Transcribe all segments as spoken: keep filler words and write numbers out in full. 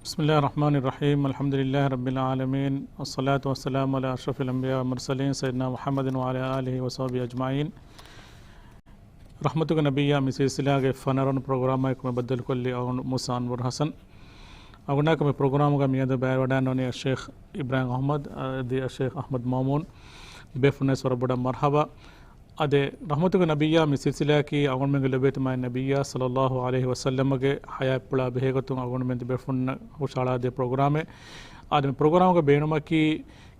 بسم الله الرحمن الرحيم. الحمد لله رب العالمين. والصلاة والسلام على أشرف الأنبياء والمرسلين سيدنا محمد وعلى آله وصحبه أجمعين. ރަޙްމަތުގެ ނަބިއްޔާ މި ސިލްސިލާގެ ފަނަރަން ޕްރޮގްރާމާއެކު މި ބައްދަލުކޮށްލި އަޅުގަނޑު މޫސާ އަންވަރު ޙަސަން. އަޅުގަނޑާއެކު މި ޕްރޮގްރާމުގަ މިއަދު ބައިވެވަޑައިގަންނަވަނީ އައްޝޭޚް އިބްރާހިމް އަޙްމަދު އަދި އައްޝޭޚް އަޙްމަދު މައުމޫން. ބޭފުޅުންނަށް ވަރަށް ބޮޑަށް މަރްޙަބާ. އާދެ، ރަޙްމަތުގެ ނަބިއްޔާ މި ސިލްސިލާއަކީ އަޅުގަނޑުމެންގެ ލޮބުވެތި މާތް ނަބިއްޔާ ޞައްލައްލާހު ޢަލައިހި ވަސައްލަމަގެ ޙަޔާތްޕުޅާ ބެހޭގޮތުން އަޅުގަނޑުމެން ދެބޭފުޅުންނަށް ހުށަހަޅާދޭ ޕްރޮގްރާމެއް. އާދެ، މި ޕްރޮގްރާމުގެ ބޭނުމަކީ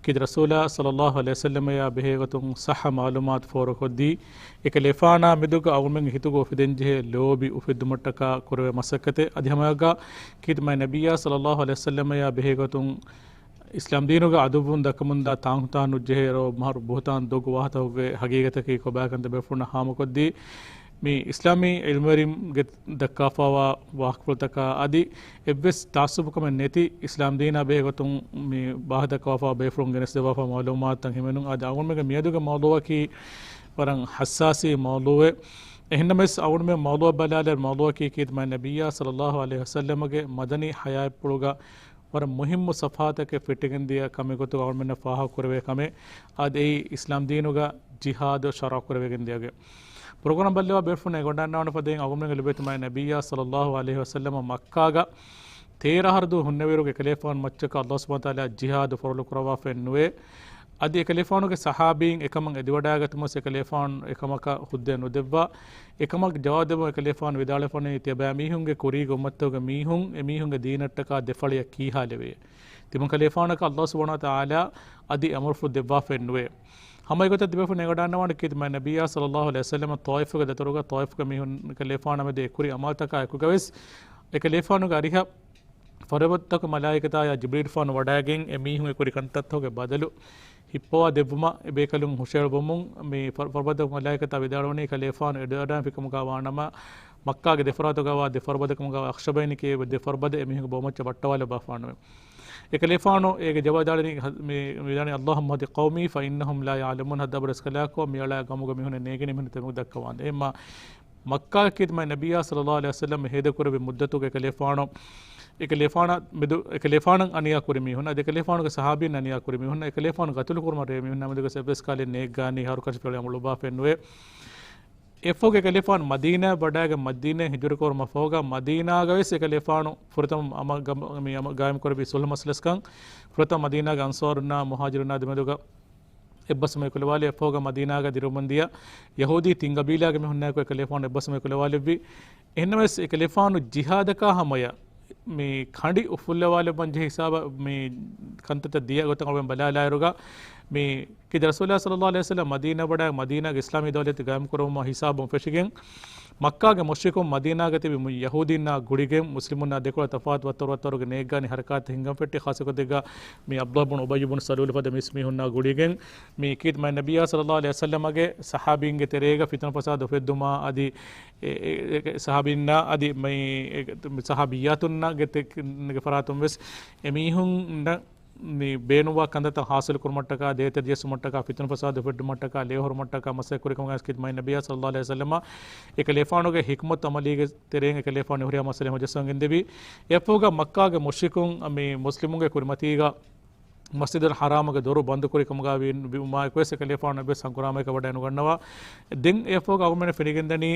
ކީރިތި ރަސޫލާ ޞައްލައްލާހު ޢަލައިހި ވަސައްލަމައާ ބެހޭގޮތުން ޞައްޙަ މަޢުލޫމާތު ފޯރުކޮށްދީ، އެކަލޭފާނާ މެދުގަ އަޅުގަނޑުމެންގެ ހިތުގަ އުފެދެންޖެހޭ ލޯބި އުފެއްދުމަށްޓަކާ ކުރެވޭ މަސައްކަތެއް. އަދި ހަމައެއާއެކު ކީރިތި މާތް ނަބިއްޔާ ޞައްލައްލާހު ޢަލައިހި ވަސައްލަމައާ ބެހޭގޮތުން އިސްލާމް ދީނުގެ އަދުއްވުން ދައްކަމުންދާ ތާނގުތާނުއްޖެހޭ ރޯ މަހަރު ބުހުތާން ދޮގު ވާހަކަތަކުގެ ހަގީގަތަކީ ކޮބާކަން ދެބޭފުޅުންނަށް ހާމަކޮށްދީ، މި އިސްލާމީ ޢިލްމުވެރިންގެ ދައްކާފައިވާ ވާހަކަފުޅުތަކާ އަދި އެއްވެސް ތަޢައްޞުބުކަމެއް ނެތި އިސްލާމް ދީނާ ބެހޭގޮތުން މި ވާހަކަދައްކަވާފައިވާ ބޭފުޅުން ގެނެސްދެއްވާފައިވާ މަޢުލޫމާތުތައް ހިމެނުން. އަދި އަޅުގަނޑުމެންގެ މިއަދުގެ މައުޟޫޢަކީ ވަރަށް ޙައްސާސީ މައުޟޫޢެއް. އެހެންނަމަވެސް އަޅުގަނޑުމެން މައުޟޫޢަށް ބަލާލިއިރު މައުޟޫޢަކީ ކީރިތި މާތް ނަބިއްޔާ ޞައްލައްލާހު ޢަލައިހި ވަސައްލަމަގެ މަދަނީ ޙަޔާތްޕުޅުގަ ވަރަށް މުހިއްމު ޞަފްޙާތަކެއް ފެއްޓިގެންދިޔަ ކަމެއް ގޮތުގަ އަޅުގަނޑުމެންނަށް ފާހަގަކުރެވޭ ކަމެއް. އާދެ، އެއީ އިސްލާމް ދީނުގަ ޖިހާދު ޝަރުޢު ކުރެވިގެން ދިޔަގެ ޕްރޮގްރާމް ބައްލަވާ ބޭފުޅުން އެނގިވަޑައިގަންނަވާނެ ފަދައިން އަޅުގަނޑުމެންގެ ލޮބުވެތި މާތް ނަބިއްޔާ ޞައްލައްލާހު ޢަލައިހި ވަސައްލަމަ މައްކާގަ ތޭރަ އަހަރު ދުވަހު ހުންނެވިއިރު އެކަލޭފާނު މައްޗަކަށް ﷲ ސުބްޙާނަހޫ ވަތަޢާލާ ޖިހާދު ފަރުޟު ކުރައްވާފައެއް ނުވޭ. އަދި އެކަލޭފާނުގެ ޞަޙާބީން އެކަމަށް އެދިވަޑައިގަތުމަށް އެކަލޭފާނު އެކަމަކަށް ހުއްދައެއް ނުދެއްވާ. އެކަމަށް ޖަވާބު ދެއްވުމަށް އެކަލޭފާނު ވިދާޅުވެފައިވަނީ ތިޔަބައިމީހުންގެ ކުރީގެ އުއްމަތުގެ މީހުން އެމީހުންގެ ދީނަށްޓަކާ ދެފަޅިއަށް ކީހާލެވޭ. ތިމަން ކަލޭފާނަކަށް ﷲ ސުބްޙާނަހޫ ވަތަޢާލާ އަދި އަމުރުފުޅު ދެއްވާފައެއް ނުވޭ. ހަމަ އެގޮތަށް ތިބޭފުޅުން އެނގިވަޑައިގަންނަވާނެ ކީރިތި މާތް ނަބިއްޔާ ޞައްލައްލާހު ޢަލައިހި ވަސައްލަމަ ޠާއިފުގެ ދަތުރުގަ ޠާއިފުގެ މީހުން ކަލޭފާނާ މެދު އެކުރި އަމާލުތަކާ އެކުގަވެސް އެކަލޭފާނުގެ އަރިހަށް ފަރުބަދަތަކުގެ މަލާއިކަތާއާ ޖިބްރީލްފާނު ވަޑައިގެން އެމީހުން އެކުރި ކަންތައްތަކުގެ ބަދަލު ހިއްޕަވާ ދެއްވުމަށް އެބޭކަލުން ހުށައެޅުއްވަމުން މި ފަރު-، ފަރުބަދަތަކުގެ މަލާއިކަތާ ވިދާޅުވަނީ ކަލޭފާނު އެދިވަޑައިގެންފި ކަމުގަ ވާނަމަ، މައްކާގެ ދެފަރާތުގަ ވާ ދެ ފަރުބަދަ ކަމުގަ އަޚްޝަބައިން ކިޔޭ ދެ ފަރުބަދަ އެމީހުންގެ ބައިމައްޗަށް ވައްޓަވާލައްވާފާނުވެ. އެކަލޭފާނު އޭގެ ޖަވާބު ދާނީ، މި، މި ދާނީ، اللهم اهد قومي فإنهم لا يعلمون. ހައްދަބަރަސްކަލާކޯ މިއަޅާ ގަމުގެ މީހުންނަށް ނޭނގެނީ މީހުން ތެމު ދައްކަވާނދޭ. އެއްމަ މައްކާ ކީރިތި މާތް ނަބިއްޔާ ޞައްލައްލާހު ޢަލައިހި ވަސައްލަމް ހޭދަކުރެއްވި މުއްދަތުގެ އެކަލޭފާނު، އެކަލޭފާނާ މެދު، އެކަލޭފާނަށް އަނިޔާ ކުރި މީހުން، އަދި އެކަލޭފާނުގެ ޞަޙާބީން އަނިޔާ ކުރި މީހުން، އެކަލޭފާނު ގަތުލު ކުރުމަށް ރޭ މީހުން މެދުގަ އެއްވެސް ކަހަލަ ނޭއްގާނީ ހަރުކަށި ފިޔަވަޅެއް އަމަލު އުޅުއްވާފައެއް ނުވޭ. އެއަށްފަހުގަ އެކަލޭފާނު މަދީނާއަށް ވަޑައިގެން މަދީނާއިން ހިޖުރަ ކުރުމަށްފަހުގަ މަދީނާގަވެސް އެކަލޭފާނު ފުރަތަމަ އަމަ-، ގަ-، މި އަމަ-، ގާއިމް ކުރެއްވި ޞުލްޙު މަޖިލިސްކަން ފުރަތަމަ މަދީނާގެ އަންޞާރުންނާ މުހާޖިރުންނާ ދެމެދުގަ އެއްބަސްވުމެއް ކުލަވާލި. އެއަށްފަހުގަ މަދީނާގަ ދިރިއުޅުމުންދިޔަ ޔަހޫދީ ތިން ގަބީލާގެ މީހުންނާއެކު އެކަލޭފާނު އެއްބަސްވުމެއް ކުލަވާލެއްވި. އެހެންނަމަވެސް އެކަލޭފާނު ޖިހާދަކާ ހަމަޔަށް މި ކަނޑި އުފުއްލަވާލެއްވަން ޖެހޭ ހިސާބަށް މި ކަންތައްތައް ދިޔަ ގޮތަށް އަޅުގަނޑު ބަލާލާއިރުގަ، މި ކީރިތި ރަސޫލާ ޞައްލައްލާހު ޢަލައިހި ވަސައްލަމް މަދީނާ ވަޑައި މަދީނާގެ އިސްލާމީ ދައުލަތު ގާއިމް ކުރުމަށް ހިސާބުން ފެށިގެން، މައްކާގެ މުޝްރިކުން މަދީނާގަ ތިބި މު-، ޔަހޫދީންނާ ގުޅިގެން، މުސްލިމުންނާ ދެކޮޅަށް ތަފާތު ވައްތަރު ވައްތަރުގެ ނޭއްގާނީ ހަރަކާތްތައް ހިންގަން ފެއްޓި، ޚާއްޞަ ގޮތެއްގަ މި ޢަބްދުﷲ ބުން އުބައްޔު ބުން ސަލޫލު ފަދަ މިސް މީހުންނާ ގުޅިގެން، މި ކީރިތި މާތް ނަބިއްޔާ ޞައްލައްލާހު ޢަލައިހި ވަސައްލަމްގެ ޞަޙާބީންގެ ތެރޭގަ ފިތުނަ ފަސާދަ އުފެއްދުމާ އަދި އެ، އެ، އެ، ޞަޙާބީންނާ އަދި މި، އެ، ޞަޙާބިއްޔާތުންނާ ގެ ތެ-، ގެ ފަރާތުން ވެސް އެމީހުންނަށް މި ބޭނުންވާ ކަންތައްތައް ޙާޞިލު ކުރުމަށްޓަކާ، ދޭތެރެ ޖެއްސުމަށްޓަކާ، ފިތުނަ ފަސާދަ އުފެއްދުމަށްޓަކާ، ލޭހުރުމަށްޓަކާ މަސައްކަތް ކުރި ކަމުގަ ކީރިތި މާތް ނަބިއްޔާ ޞައްލައްލާހު ޢަލައިހި ވަސައްލަމް އެކަލޭފާނުގެ ޙިކްމަތު ޢަމަލީގެ ތެރެއިން އެކަލޭފާނު ހުރިހާ މައްސަލައެއް ހަމަޖައްސަވަން ގެންދެވީ. އެއަށްފަހުގަ މައްކާގެ މުޝްރިކުން މި މުސްލިމުންގެ ކުރިމަތީގަ މަސްޖިދުލް ޙަރާމުގެ ދޮރު ބަންދުކުރި ކަމުގަ ވީ-، ވީމާއެކުވެސް އެކަލޭފާނު އެއްވެސް ހަނގުރާމައެއްގަ ވަޑައެނުގަންނަވާ. ދެން އެއަށްފަހުގަ އަޅުގަނޑުމެންނަށް ފެނިގެންދަނީ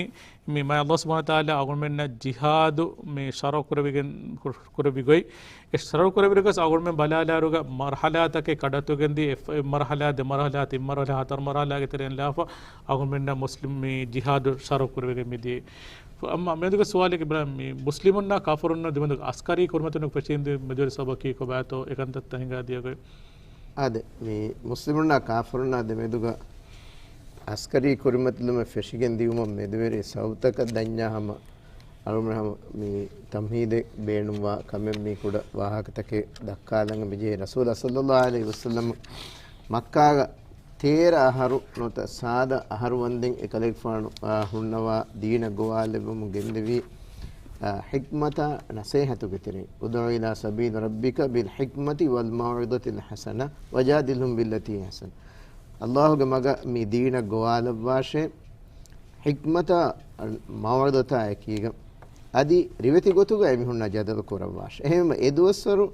މި މާތް ﷲ ސުބްޙާނަހޫ ވަތަޢާލާ އަޅުގަނޑުމެންނަށް ޖިހާދު މި ޝަރުޢު ކުރެވިގެން، ކުރެއްވި ގޮތް. އެ ޝަރުޢު ކުރެއްވި ގޮތް އަޅުގަނޑުމެން ބަލާލާއިރުގަ މަރުޙަލާތަކެއް ކަޑައަތުގެންދީ، އެ މަރުޙަލާ، ދެ މަރުޙަލާ، ތިން މަރުޙަލާ، ހަތަރު މަރުޙަލާގެ ތެރެއިން ލާފަ އަޅުގަނޑުމެންނަށް މުސްލިމް މި ޖިހާދު ޝަރުޢު ކުރެވިގެން މިދިޔަ. އަމާ މިއަދުގެ ސުވާލެއް އިބްރާހިމް، މި މުސްލިމުންނާ ކާފަރުންނާ ދެމެދުގަ އަސްކަރީ ކުރިމަތިލުން ފެށިގެންދިޔަ މެދުވެރި ސަބަބަކީ ކޮބާތޯ އެކަންތައްތައް ހިނގާދިޔަ ގޮތް؟ އާދެ، މި މުސްލިމުންނާ ކާފަރުންނާ ދެމެދުގަ އަސްކަރީ ކުރިމަތިލުމެއް ފެށިގެން ދިޔުމަށް މެދުވެރި ސަބަބުތަކަށް ދަންޏާ ހަމަ އަޅުގަނޑު ހަމަ މި ތަމްހީދެއް ބޭނުންވާ ކަމެއް މި ކުޑަ ވާހަކަތަކެއް ދައްކާލަން މިޖެހޭ. ރަސޫލާ ޞައްލައްލާހު ޢަލައިހި ވަސައްލަމް މައްކާގަ ތޭރަ އަހަރު ނުވަތަ ސާދަ އަހަރު ވަންދެން އެކަލޭގެފާނު، އާ، ހުންނަވާ ދީނަށް ގޮވާލެއްވަމުން ގެންދެވީ، އާ، ޙިކްމަތާ ނަޞޭޙަތުގެ ތެރެއިން. ادع إلى سبيل ربك بالحكمة والموعظة الحسنة وجادلهم بالتي هي أحسن. ﷲގެ މަގަށް މި ދީނަށް ގޮވާލައްވާށޭ، ޙިކްމަތާ މައުޢިޒަތާ އެކީގަ. އަދި ރިވެތި ގޮތުގަ އެމީހުންނާ ޖަދަލު ކުރައްވާށޭ. އެހެންވީމަ އެ ދުވަސްވަރު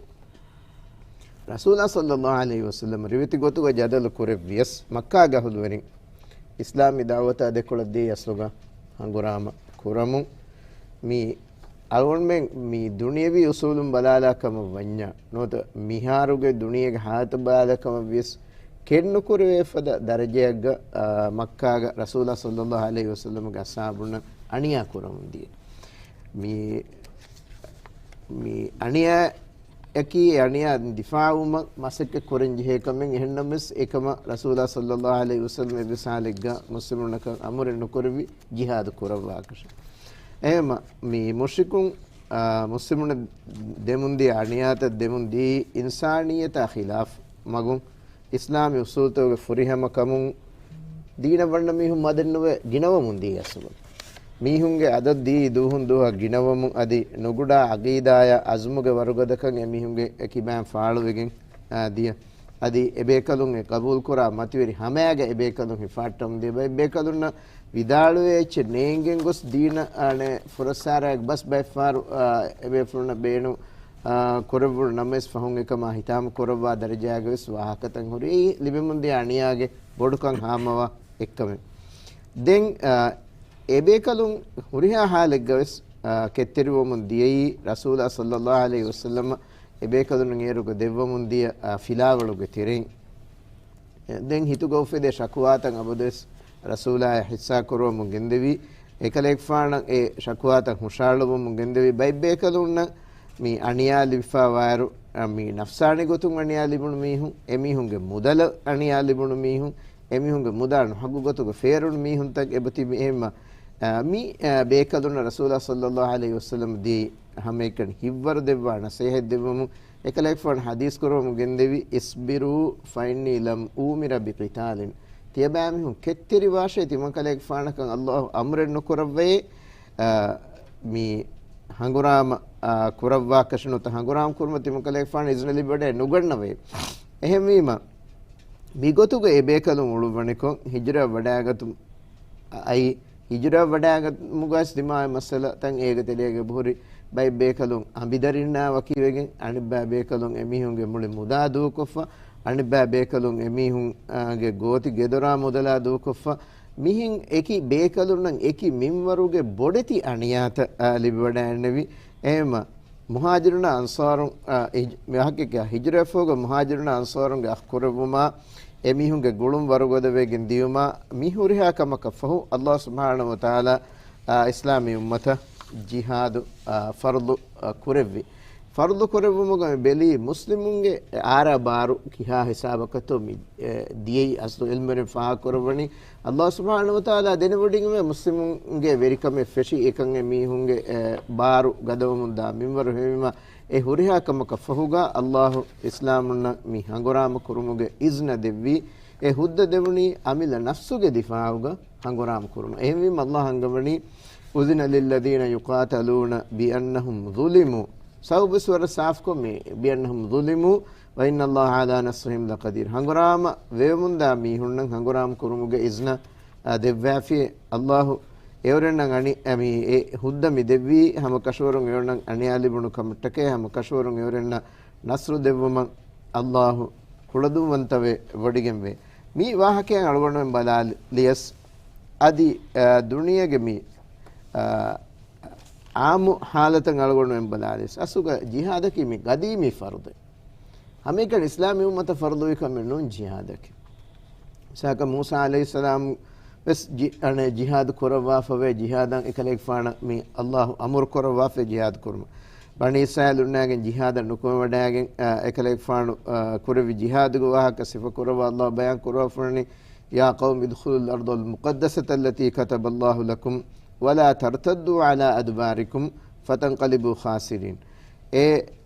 ރަސޫލާ ޞައްލައްލާހު ޢަލައިހި ވަސައްލަމް ރިވެތި ގޮތުގަ ޖަދަލު ކުރެއްވިޔަސް، މައްކާގެ އަހުލުވެރިން އިސްލާމީ ދަޢުވަތާ ދެކޮޅަށް ދިޔައީ އަސްލުގަ ހަނގުރާމަ ކުރަމުން. މި އަޅުގަނޑުމެން މި ދުނިޔަވީ އުސޫލުން ބަލާލާ ކަމަށް ވަންޏާ، ނުވަތަ މިހާރުގެ ދުނިޔޭގެ ހާލަތަށް ބަލާލާ ކަމަށް ވިޔަސް، ކެތްނުކުރެވޭ ފަދަ ދަރަޖައެއްގަ، އާ، މައްކާގަ ރަސޫލާ ޞައްލައްލާހު ޢަލައިހި ވަސައްލަމްގެ އަޞްޙާބުންނަށް އަނިޔާ ކުރަމުން ދިޔަ. މި، މި އަނިޔާއަކީ، އެ އަނިޔާ ދިފާޢުވުމަށް މަސައްކަތް ކުރަން ޖެހޭ ކަމެއް. އެހެންނަމަވެސް، އެކަމަށް ރަސޫލާ ޞައްލައްލާހު ޢަލައިހި ވަސައްލަމް އެއްވެސް ޙާލެއްގަ މުސްލިމުންނަކަށް އަމުރެއް ނުކުރެއްވި ޖިހާދު ކުރައްވާކަށެއް. އެހެންވީމަ، މި މުޝްރިކުން، އާ، މުސްލިމުންނަށް ދެމުންދިޔަ އަނިޔާތައް ދެމުންދީ އިންސާނިއްޔަތާ ޚިލާފް މަގުން، އިސްލާމީ އުސޫލުތަކުގެ ފުރިހަމަ ކަމުން ދީނަށް ވަންނަ މީހުން މަދެއްނުވެ ގިނަވަމުން ދިޔަ އަސްލު. މީހުންގެ އަދަދު ދީ ދުވަހުން ދުވަހަށް ގިނަވަމުން އަދި ނުގުޑާ ޢަޤީދާއާ އަޒުމުގެ ވަރުގަދަކަން އެމީހުންގެ ކިބައިން ފާޅުވެގެން، އާ، ދިޔަ. އަދި އެބޭކަލުން އެ ޤަބޫލުކުރާ މަތިވެރި ހަމައިގަ އެބޭކަލުން ހިފާއްޓަމުން ދިޔަ. ބައެއް ބޭކަލުންނަށް ވިދާޅުވޭ އެއްޗެއް ނޭނގެން ގޮސް ދީނަށް، އާ، ނެ، ފުރައްސާރައިގެ ބަސް ބައެއްފަހަރު، އާ، އެބޭފުޅުންނަށް ބޭނު، އާ، ކުރެއްވުނު ނަމަވެސް ފަހުން އެކަމާ ހިތާމަ ކުރައްވާ ދަރަޖާގަވެސް ވާހަކަތައް ހުރި. އެއީ ލިބެމުންދިޔަ އަނިޔާގެ ބޮޑުކަން ހާމަވާ އެއްކަމެއް. ދެން، އާ، އެބޭކަލުން ހުރިހާ ހާލެއްގަވެސް، އާ، ކެތްތެރިވަމުން ދިޔައީ ރަސޫލާ ޞައްލައްލާހު ޢަލައިހި ވަސައްލަމަ އެބޭކަލުންނަށް އޭރުގަ ދެއްވަމުން ދިޔަ، އާ، ފިލާވަޅުގެ ތެރެއިން. ދެން ހިތުގަ އުފެދޭ ޝަކުވާތައް އަބަދުވެސް ރަސޫލާއަށް ޙިއްޞާ ކުރުވަމުން ގެންދެވި. އެކަލޭގެފާނަށް އެ ޝަކުވާތައް ހުށައަޅުއްވަމުން ގެންދެވި. ބައެއް ބޭކަލުންނަށް މި އަނިޔާ ލިބިފައިވާއިރު، އަ، މި ނަފްސާނީ ގޮތުން އަނިޔާ ލިބުނު މީހުން، އެމީހުންގެ މުދަލަށް އަނިޔާ ލިބުނު މީހުން، އެމީހުންގެ މުދާ ނުހައްގު ގޮތުގަ ފޭރުނު މީހުންތައް އެބަތިބި. އެހެންމަ، އަ، މި، އަ، ބޭކަލުންނަށް ރަސޫލާ ޞައްލައްލާހު ޢަލައިހި ވަސައްލަމަ ދިޔައީ ހަމައެކަނި ހިތްވަރު ދެއްވާ ނަޞޭޙަތް ދެއްވަމުން، އެކަލޭގެފާނު ޙަދީޘް ކުރުވަމުން ގެންދެވި، "اصبروا فإني لم أؤمر بقتال." ތިޔަބައިމީހުން ކެތްތެރިވާށޭ، ތިމަންކަލޭގެފާނަކަށް ﷲ އަމުރެއް ނުކުރައްވައޭ، އާ، މި ހަނގުރާމަ، އާ، ކުރައްވާކަށެއް ނުވަތަ ހަނގުރާމަ ކުރުމަށް ތިމަންކަލޭގެފާނު އިޒްނަ ލިބިވަޑައެއް ނުގަންނަވައޭ. އެހެންވީމަ، މިގޮތުގަ އެބޭކަލުން އުޅުއްވަނިކޮށް، ހިޖުރަ ވަޑައިގަތު އައި، ހިޖުރަ ވަޑައިގަތުމުގަވެސް ދިމާވި މައްސަލަތައް އޭގެ ތެރޭގަ އެބަހުރި. ބައެއް ބޭކަލުން އަނބިދަރިންނާ ވަކިވެގެން، އަނެއްބައި ބޭކަލުން އެމީހުންގެ މުޅި މުދާ ދޫކޮށްފަ، އަނެއްބައި ބޭކަލުން އެމީހުންގެ ގޯތި ގެދޮރާ މުދަލާ ދޫކޮށްފަ، މިހެން އެކި ބޭކަލުންނަށް އެކި މިންވަރުގެ ބޮޑެތި އަނިޔާތައް، އާ، ލިބިވަޑައިގެންނެވި. އެހެންމަ މުހާޖިރުންނާ އަންޞާރުން، އާ، އިޖް-، މި ވާހަކައަކީ ހިޖުރައަށްފަހުގަ މުހާޖިރުންނާ އަންޞާރުންގެ އަޚް ކުރެއްވުމާ، އެމީހުންގެ ގުޅުން ވަރުގަދަވެގެން ދިޔުމާ، މި ހުރިހާ ކަމަކަށް ފަހު، ﷲ ސުބްޙާނަހޫ ވަތަޢާލާ، އާ، އިސްލާމީ އުއްމަތަށް ޖިހާދު، އާ، ފަރުޟު، އާ، ކުރެއްވި. ފަރުޟު ކުރެއްވުމުގަ މި ބެލީ މުސްލިމުންގެ އާރާ ބާރު ކިހާ ހިސާބަކަށްތޯ މި، އެ، ދިޔައީ. އަސްލު ޢިލްމުވެރިން ފާހަގަކުރައްވަނީ، ﷲ ސުބްޙާނަހޫ ވަތަޢާލާ ދެނެވޮޑިގެންވޭ މުސްލިމުންގެ ވެރިކަމެއް ފެށި އެކަން އެމީހުންގެ، އެ، ބާރު ގަދަވަމުންދާ މިންވަރު. އެހެންވީމާ، އެ ހުރިހާ ކަމަކަށް ފަހުގަ ﷲ އިސްލާމުންނަށް މި ހަނގުރާމަ ކުރުމުގެ އިޒްނަ ދެއްވީ، އެ ހުއްދަ ދެވުނީ އަމިއްލަ ނަފްސުގެ ދިފާޢުގަ ހަނގުރާމަ ކުރުމަށް. އެހެންވީމަ ﷲ އަންގަވަނީ، "أذن للذين يقاتلون بأنهم ظلموا." ސަބަބުވެސް ވަރަށް ސާފުކޮށް މި، "بأنهم ظلموا وإن الله على نصرهم لقدير." ހަނގުރާމަ ވެވެމުންދާ މީހުންނަށް ހަނގުރާމަ ކުރުމުގެ އިޒްނަ، އާ، ދެއްވާފި. ﷲ އެއުރެންނަށް އަނި-، އަ، މި، އެ ހުއްދަ މި ދެއްވީ ހަމަ ކަށަވަރުން އެއުރެންނަށް އަނިޔާ ލިބުނު ކަމަށްޓަކައި، ހަމަ ކަށަވަރުން އެއުރެންނަށް ނަޞްރު ދެއްވުމަށް ﷲ ކުޅަދުންވަންތަވެ ވޮޑިގެންވޭ. މި ވާހަކައަށް އަޅުގަނޑުމެން ބަލާލިޔަސް، އަދި، އަ، ދުނިޔޭގެ މި، އަ، އާއްމު ހާލަތަށް އަޅުގަނޑުމެން ބަލާލިޔަސް، އަސުގަ ޖިހާދަކީ މި ގަދީމީ ފަރުޟެއް. ހަމައެކަނި އިސްލާމީ އުއްމަތަށް ފަރުޟުވި ކަމެއް ނޫން ޖިހާދަކީ. މިސާލަކަށް މޫސާ ޢަލައިހިއްސަލާމް ވެސް ޖި-، އަނެއް ޖިހާދު ކުރައްވާފަވޭ، ޖިހާދަށް އެކަލޭގެފާނަށް މި ﷲ އަމުރު ކުރައްވާފަ ޖިހާދު ކުރުމަށް. ބަނީ އިސްރާއީލުންނާގެން ޖިހާދަށް ނުކުމެވަޑައިގެން، އަ، އެކަލޭގެފާނު، އަ، ކުރެއްވި ޖިހާދުގެ ވާހަކަ ސިފަ ކުރައްވާ ﷲ ބަޔާން ކުރައްވާފަވަނީ، "يا قوم ادخلوا الأرض المقدسة التي كتب الله لكم ولا ترتدوا على أدباركم فتنقلبوا خاسرين." އޭ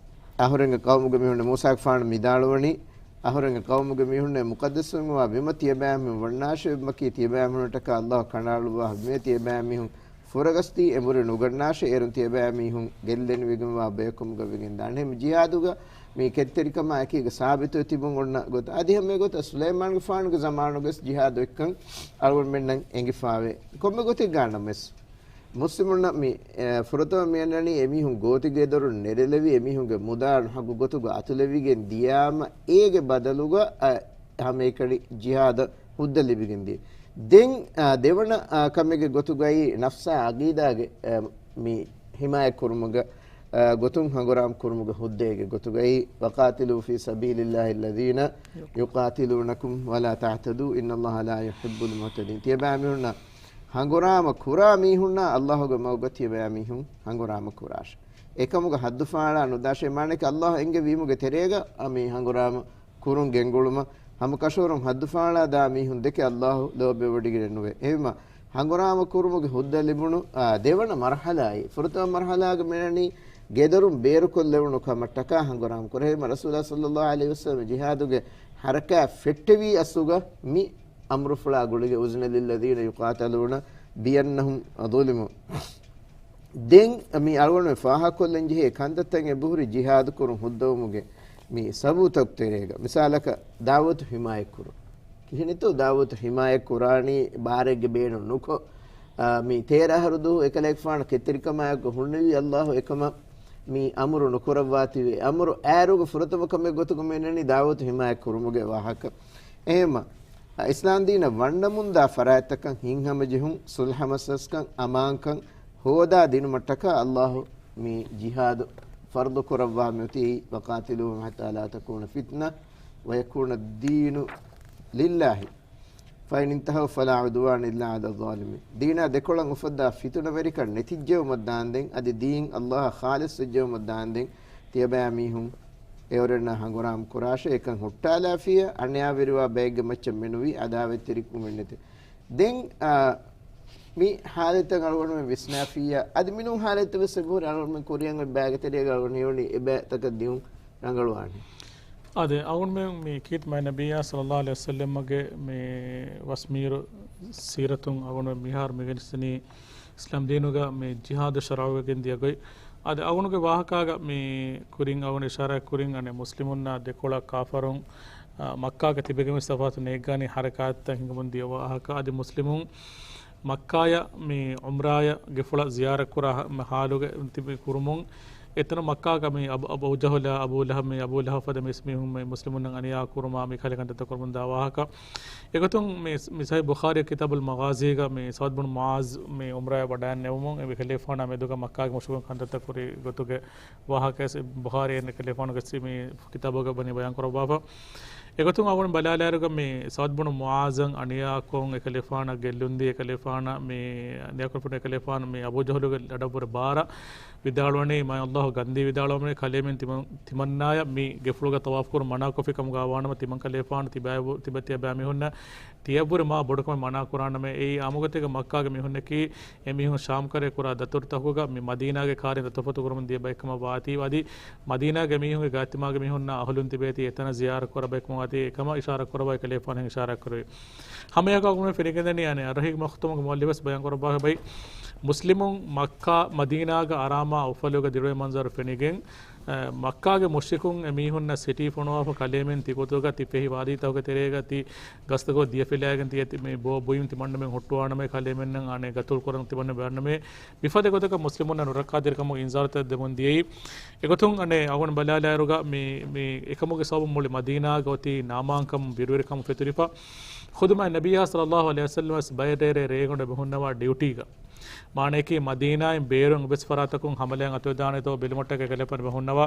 އަހުރެންގެ ޤައުމުގެ މީހުންނޭ، މޫސާގެފާނު މި ވިދާޅުވަނީ، އަހުރެންގެ ޤައުމުގެ މީހުންނޭ، މުޤައްދަސްވެގެންވާ ބިމަށް ތިޔަބައިމީހުން ވަންނާށޭ، ބިމަކީ ތިޔަބައިމީހުންނަށްޓަކާ ﷲ ކަނޑައަޅުއްވާ ބިމޭ، ތިޔަބައިމީހުން ފުރަގަސްދީ އެނބުރި ނުގަންނާށޭ، އޭރުން ތިޔަބައިމީހުން ގެއްލެނިވެގެންވާ ބަޔަކު ކަމުގަ ވެގެންދާނެ. އެހެން ޖިހާދުގަ މި ކެތްތެރިކަމާ އެކީގަ ސާބިތުވެ ތިބުން އޮންނަ ގޮތަށް. އަދި ހަމަ އެގޮތަށް ސުލައިމާނުގެފާނުގެ ޒަމާނުގަސް ޖިހާދު އޮތްކަން އަޅުގަނޑުމެންނަށް އެނގިފާވޭ. ކޮންމެ ގޮތެއްގަ ނަމަވެސް، މުސްލިމުންނަށް މި، އެ، ފުރަތަމަ މި އަންނަނީ އެމީހުން ގޯތިގެދޮރުން ނެރެލެވި، އެމީހުންގެ މުދާ ނުހަގު ގޮތުގަ އަތުލެވިގެން ދިޔާމަ، އޭގެ ބަދަލުގަ، އަ، ހަމައެކަނި ޖިހާދަށް ހުއްދަ ލިބިގެން ދިޔަ. ދެން، އާ، ދެވަނަ، އާ، ކަމެއްގެ ގޮތުގައި ނަފްސާ އަގީދާގެ، އާ، މި ހިމާޔަތް ކުރުމުގަ، އާ، ގޮތުން ހަނގުރާމަ ކުރުމުގެ ހުއްދައިގެ ގޮތުގައި، وَقَاتِلُوا فِي سَبِيلِ اللَّهِ الَّذِينَ يُقَاتِلُونَكُمْ وَلَا تَعْتَدُوا إِنَّ اللَّهَ لَا يُحِبُّ الْمُعْتَدِينَ. ތިޔަބައިމީހުންނަށް ހަނގުރާމަ ކުރާ މީހުންނާ އައްލާހުގެ މަގުގަ ތިޔަބައިމީހުން ހަނގުރާމަ ކުރާށެ. އެކަމުގަ ހައްދުފާޅާ ނުދާށޭ. މާނައަކީ އައްލާހު އެންގެވީމުގެ ތެރޭގަ އަ، މި ހަނގުރާމަ ކުރުން ގެންގުޅުމަށް ހަމަކަށަވަރުން ހައްދުފާޅާ ދާ މީހުން ދެކެ އައްލާހު ލޯބިވެވޮޑިގެނެއް ނުވޭ. އެހެންވީމަ ހަނގުރާމަ ކުރުމުގެ ހުއްދަ ލިބުނު، އާ، ދެވަނަ މަރުހަލާއީ، ފުރަތަމަ މަރުހަލާގަ މިނަނީ ގެދޮރުން ބޭރުކޮށްލެވުނު ކަމަށްޓަކާ ހަނގުރާމަ ކުރޭ. އެހެންވީމަ ރަސޫލާ ޞައްލައްލާހު ޢަލައިހި ވަސައްލަމަ ޖިހާދުގެ ޙަރަކާތް ފެއްޓެވީ އަސްލުގަ މި އަމުރުފުޅާ ގުޅިގެން، أُذِنَ لِلَّذِينَ يُقَاتَلُونَ بِأَنَّهُمْ ظُلِمُوا. ދެން މި އަޅުގަނޑުމެން ފާހަގަކޮށްލަން ޖެހޭ ކަންތައްތައް އެބަހުރި ޖިހާދު ކުރުން ހުއްދަވުމުގެ މި ސަބަބުތަކު ތެރޭގަ، މިސާލަކަށް ދަޢުވަތު ޙިމާޔަތް ކުރުން. ކިހިނެއްތޯ ދަޢުވަތު ޙިމާޔަތް ކުރާނީ ބާރެއްގެ ބޭނުން ނުކޮށް، އާ، މި ތޭރަ އަހަރު ދުވަހު އެކަލޭގެފާނު ކެތްތެރިކަމާއެކު ހުންނެވި އައްލާހު އެކަމަށް މި އަމުރު ނުކުރައްވާތީވެ. އަމުރު އައިރުގަ ފުރަތަމަ ކަމެއް ގޮތުގަ މިނަނީ ދަޢުވަތު ޙިމާޔަތް ކުރުމުގެ ވާހަކަ. އެހެންވީމަ އިސްލާމް ދީނަށް ވަންނަމުންދާ ފަރާތްތަކަށް ހިތްހަމަޖެހުން، ޞުލްޙަމަސަލަސްކަން، އަމާންކަން ހޯދާ ދިނުމަށްޓަކާ އައްލާހު މި ޖިހާދު ފަރުޟު ކުރައްވާ މިއޮތީ، وَقَاتِلُوهُمْ حَتَّىٰ لَا تَكُونَ فِتْنَةٌ وَيَكُونَ الدِّينُ لِلَّهِ فَإِنِ انْتَهَوْا فَلَا عُدْوَانَ إِلَّا عَلَى الظَّالِمِينَ. ދީނާ ދެކޮޅަށް އުފައްދާ ފިތުނަވެރިކަން ނެތިއްޖެއުމަށް ދާންދެން، އަދި ދީން އައްލާހަށް ޚާލިޞްވެއްޖެއުމަށް ދާންދެން، ތިޔަބައިމީހުން އެއުރެންނާ ހަނގުރާމަ ކުރާށޭ. އެކަން ހުއްޓާލާފިޔަ، އަނިޔާވެރިވާ ބައެއްގެ މައްޗަށް މެނުވީ އަދާވަތްތެރިކަމެއް ނެތެ. ދެން، އާ، މި ޙާލަތަށް އަޅުގަނޑުމެން ވިސްނާފިއްޔާ، އަދި މިނޫން ޙާލަތްތައް ވެސް އެބަހުރި އަޅުގަނޑުމެން ކުރިއަށް އޮތް ބައިގެ ތެރޭގަ އަޅުގަނޑު ހީވަނީ އެބައިތަކަށް ދިއުން ރަނގަޅުވާނެ. އާދެ، އަޅުގަނޑުމެން މި ކީރިތި މާތް ނަބިއްޔާ ޞައްލައްލާހު ޢަލައިހި ވަސައްލަމްގެ މި ވަސްމީރު ސީރަތުން އަޅުގަނޑުމެން މިހާރު މި ގެނެސްދިނީ އިސްލާމް ދީނުގަ މި ޖިހާދު ޝަރުޢުވެގެން ދިޔަ ގޮތް. އަދި އަޅުގަނޑުގެ ވާހަކާގަ މި ކުރިން އަޅުގަނޑު އިޝާރާތް ކުރިން އަނެއް މުސްލިމުންނާ ދެކޮޅަށް ކާފަރުން، އާ، މައްކާގަ ތިބެގެން ވެސް ތަފާތު ނޭއްގާނީ ޙަރަކާތްތައް ހިނގަމުން ދިޔަ ވާހަކަ. އަދި މުސްލިމުން މައްކާޔަށް މި ޢުމްރާޔަށް ގެފުޅަށް ޒިޔާރަތް ކުރާ ހަ-، ހާލުގަ ތިބި ކުރުމުން، އެތަނު މައްކާގަ މި އަބު، އަބޫ ޖަހުލާ، އަބޫ ލަހަބް، މި އަބޫ ލަހަބް ފަދަ މިސް މީހުން މި މުސްލިމުންނަށް އަނިޔާ ކުރުމާ މި ކަހަލަ ކަންތައްތައް ކުރަމުންދާ ވާހަކަ. އެގޮތުން މި، މި ޞަޙީޙު ބުޚާރީ ކިތާބުލް މަޣާޒީގަ މި ސަޢުދް ބުނު މުޢާޒް މި ޢުމްރާޔަށް ވަޑައިންނެވުމުން އެ ޚަލީފާނާ މެދުގަ މައްކާގެ މުޝްރިކުން ކަންތައްތައް ކުރި ގޮތުގެ ވާހަކަ ވެސް ބުޚާރީ އެން ޚަލީފާނުގެ ސި-، މި ކިތާބުގަ ބަނީ ބަޔާން ކުރައްވާފަ. އެގޮތުން އަޅުގަނޑު ބަލާލާއިރުގަ މި ސަޢުދް ބުނު މުޢާޒަށް އަނިޔާކޮށް އެކަލޭފާނަށް ގެއްލުންދީ، އެކަލޭފާނަށް މި އަނިޔާކުރެފުނު އެކަލޭފާނު މި އަބޫ ޖަހުލުގެ ލަޑަށްވުރެ ބާރަށް ވިދާޅުވަނީ، މާތް ﷲ ގަންދީ ވިދާޅުވަމުން ކަލޭމެން ތިމަން، ތިމަންނާޔަށް މި ގެފުޅުގަ ޠަވާފު ކުރުން މަނާކޮށްފި ކަމުގަ ވާނަމަ ތިމަން ކަލޭފާނު ތިބާ، ތިބަ، ތިޔަބައިމީހުންނަށް ތިޔަބުރި މާ ބޮޑުކަމެއް މަނާ ކުރާނަމޭ. އެއީ އާއްމުގޮތެއްގަ މައްކާގެ މީހުންނަކީ އެމީހުން ޝާމްކަރައި ކުރާ ދަތުރުތަކުގަ މި މަދީނާގެ ކާރިން ދަތުރުފަތު ކުރަމުން ދިޔަ ބައެއްކަމަށް ވާތީ، އަދި މަދީނާގެ މީހުންގެ ގާތްތިމާގެ މީހުންނާ އަހުލުން ތިބޭތީ އެތަނަށް ޒިޔާރަތް ކުރާ ބައެއްކަމަށް ވާތީ، އެކަމަށް އިޝާރާތް ކުރައްވާ އެކަލޭފާނު އިޝާރާތް ކުރެވި. ހަމައެއާއެކު އަޅުގަނޑުމެން ފެނިގެންދަނީ އަނެއް އަރަހީގެ މަޚްތޫމުގެ މުއައްލިފް ވެސް ބަޔާން ކުރައްވާފަ ބައި، މުސްލިމުން މައްކާ މަދީނާގެ އަރާމާ އުފަލުގަ ދިރުވޭ މަންޒަރު ފެނިގެން، އަ، މައްކާގެ މުޝްރިކުން އެމީހުންނަށް ސިޓީ ފޮނުވާފަ ކަލޭމެން ތިގޮތުގަ ތި ފެހި ވާދީތަކުގެ ތެރޭގަ ތި ގަސްތުކޮށް ދިޔަފިލާގެން ތި އެތި މި ބޯ ބުއިން ތިމަންނަމެން ހުއްޓުވާނަމޭ ކަލޭމެންނަށް އަނެއް ގަތުލު ކުރަން ތިމަންނަ ބޭނުންނަމޭ މިފަދަ ގޮތަކަށް މުސްލިމުންނަށް ނުރައްކާތެރިކަމުގެ އިންޒާރުތައް ދެމުން ދިޔައީ. އެގޮތުން އަނެއް އަޅުގަނޑު ބަލާލާއިރުގަ މި، މި އެކަމުގެ ސަބަބުން މުޅި މަދީނާގަ އޮތީ ނާމާންކަމުން ބިރުވެރިކަމުން ފެތުރިފަ. ޚުދު މާތް ނަބިއްޔާ ޞައްލައްލާހު ޢަލައިހި ވަސައްލަމަ ވެސް ބައެއް ރޭރޭ ރޭގަނޑު އެބަ ހުންނަވާ ޑިއުޓީގަ. މާނައަކީ މަދީނާއިން ބޭރުން އެއްވެސް ފަރާތަކުން ހަމަލާއެއް އަތުވެދާނެތޯ ބެލުމަށްޓަކައި ކަލޭފާނު އެބަ ހުންނަވާ.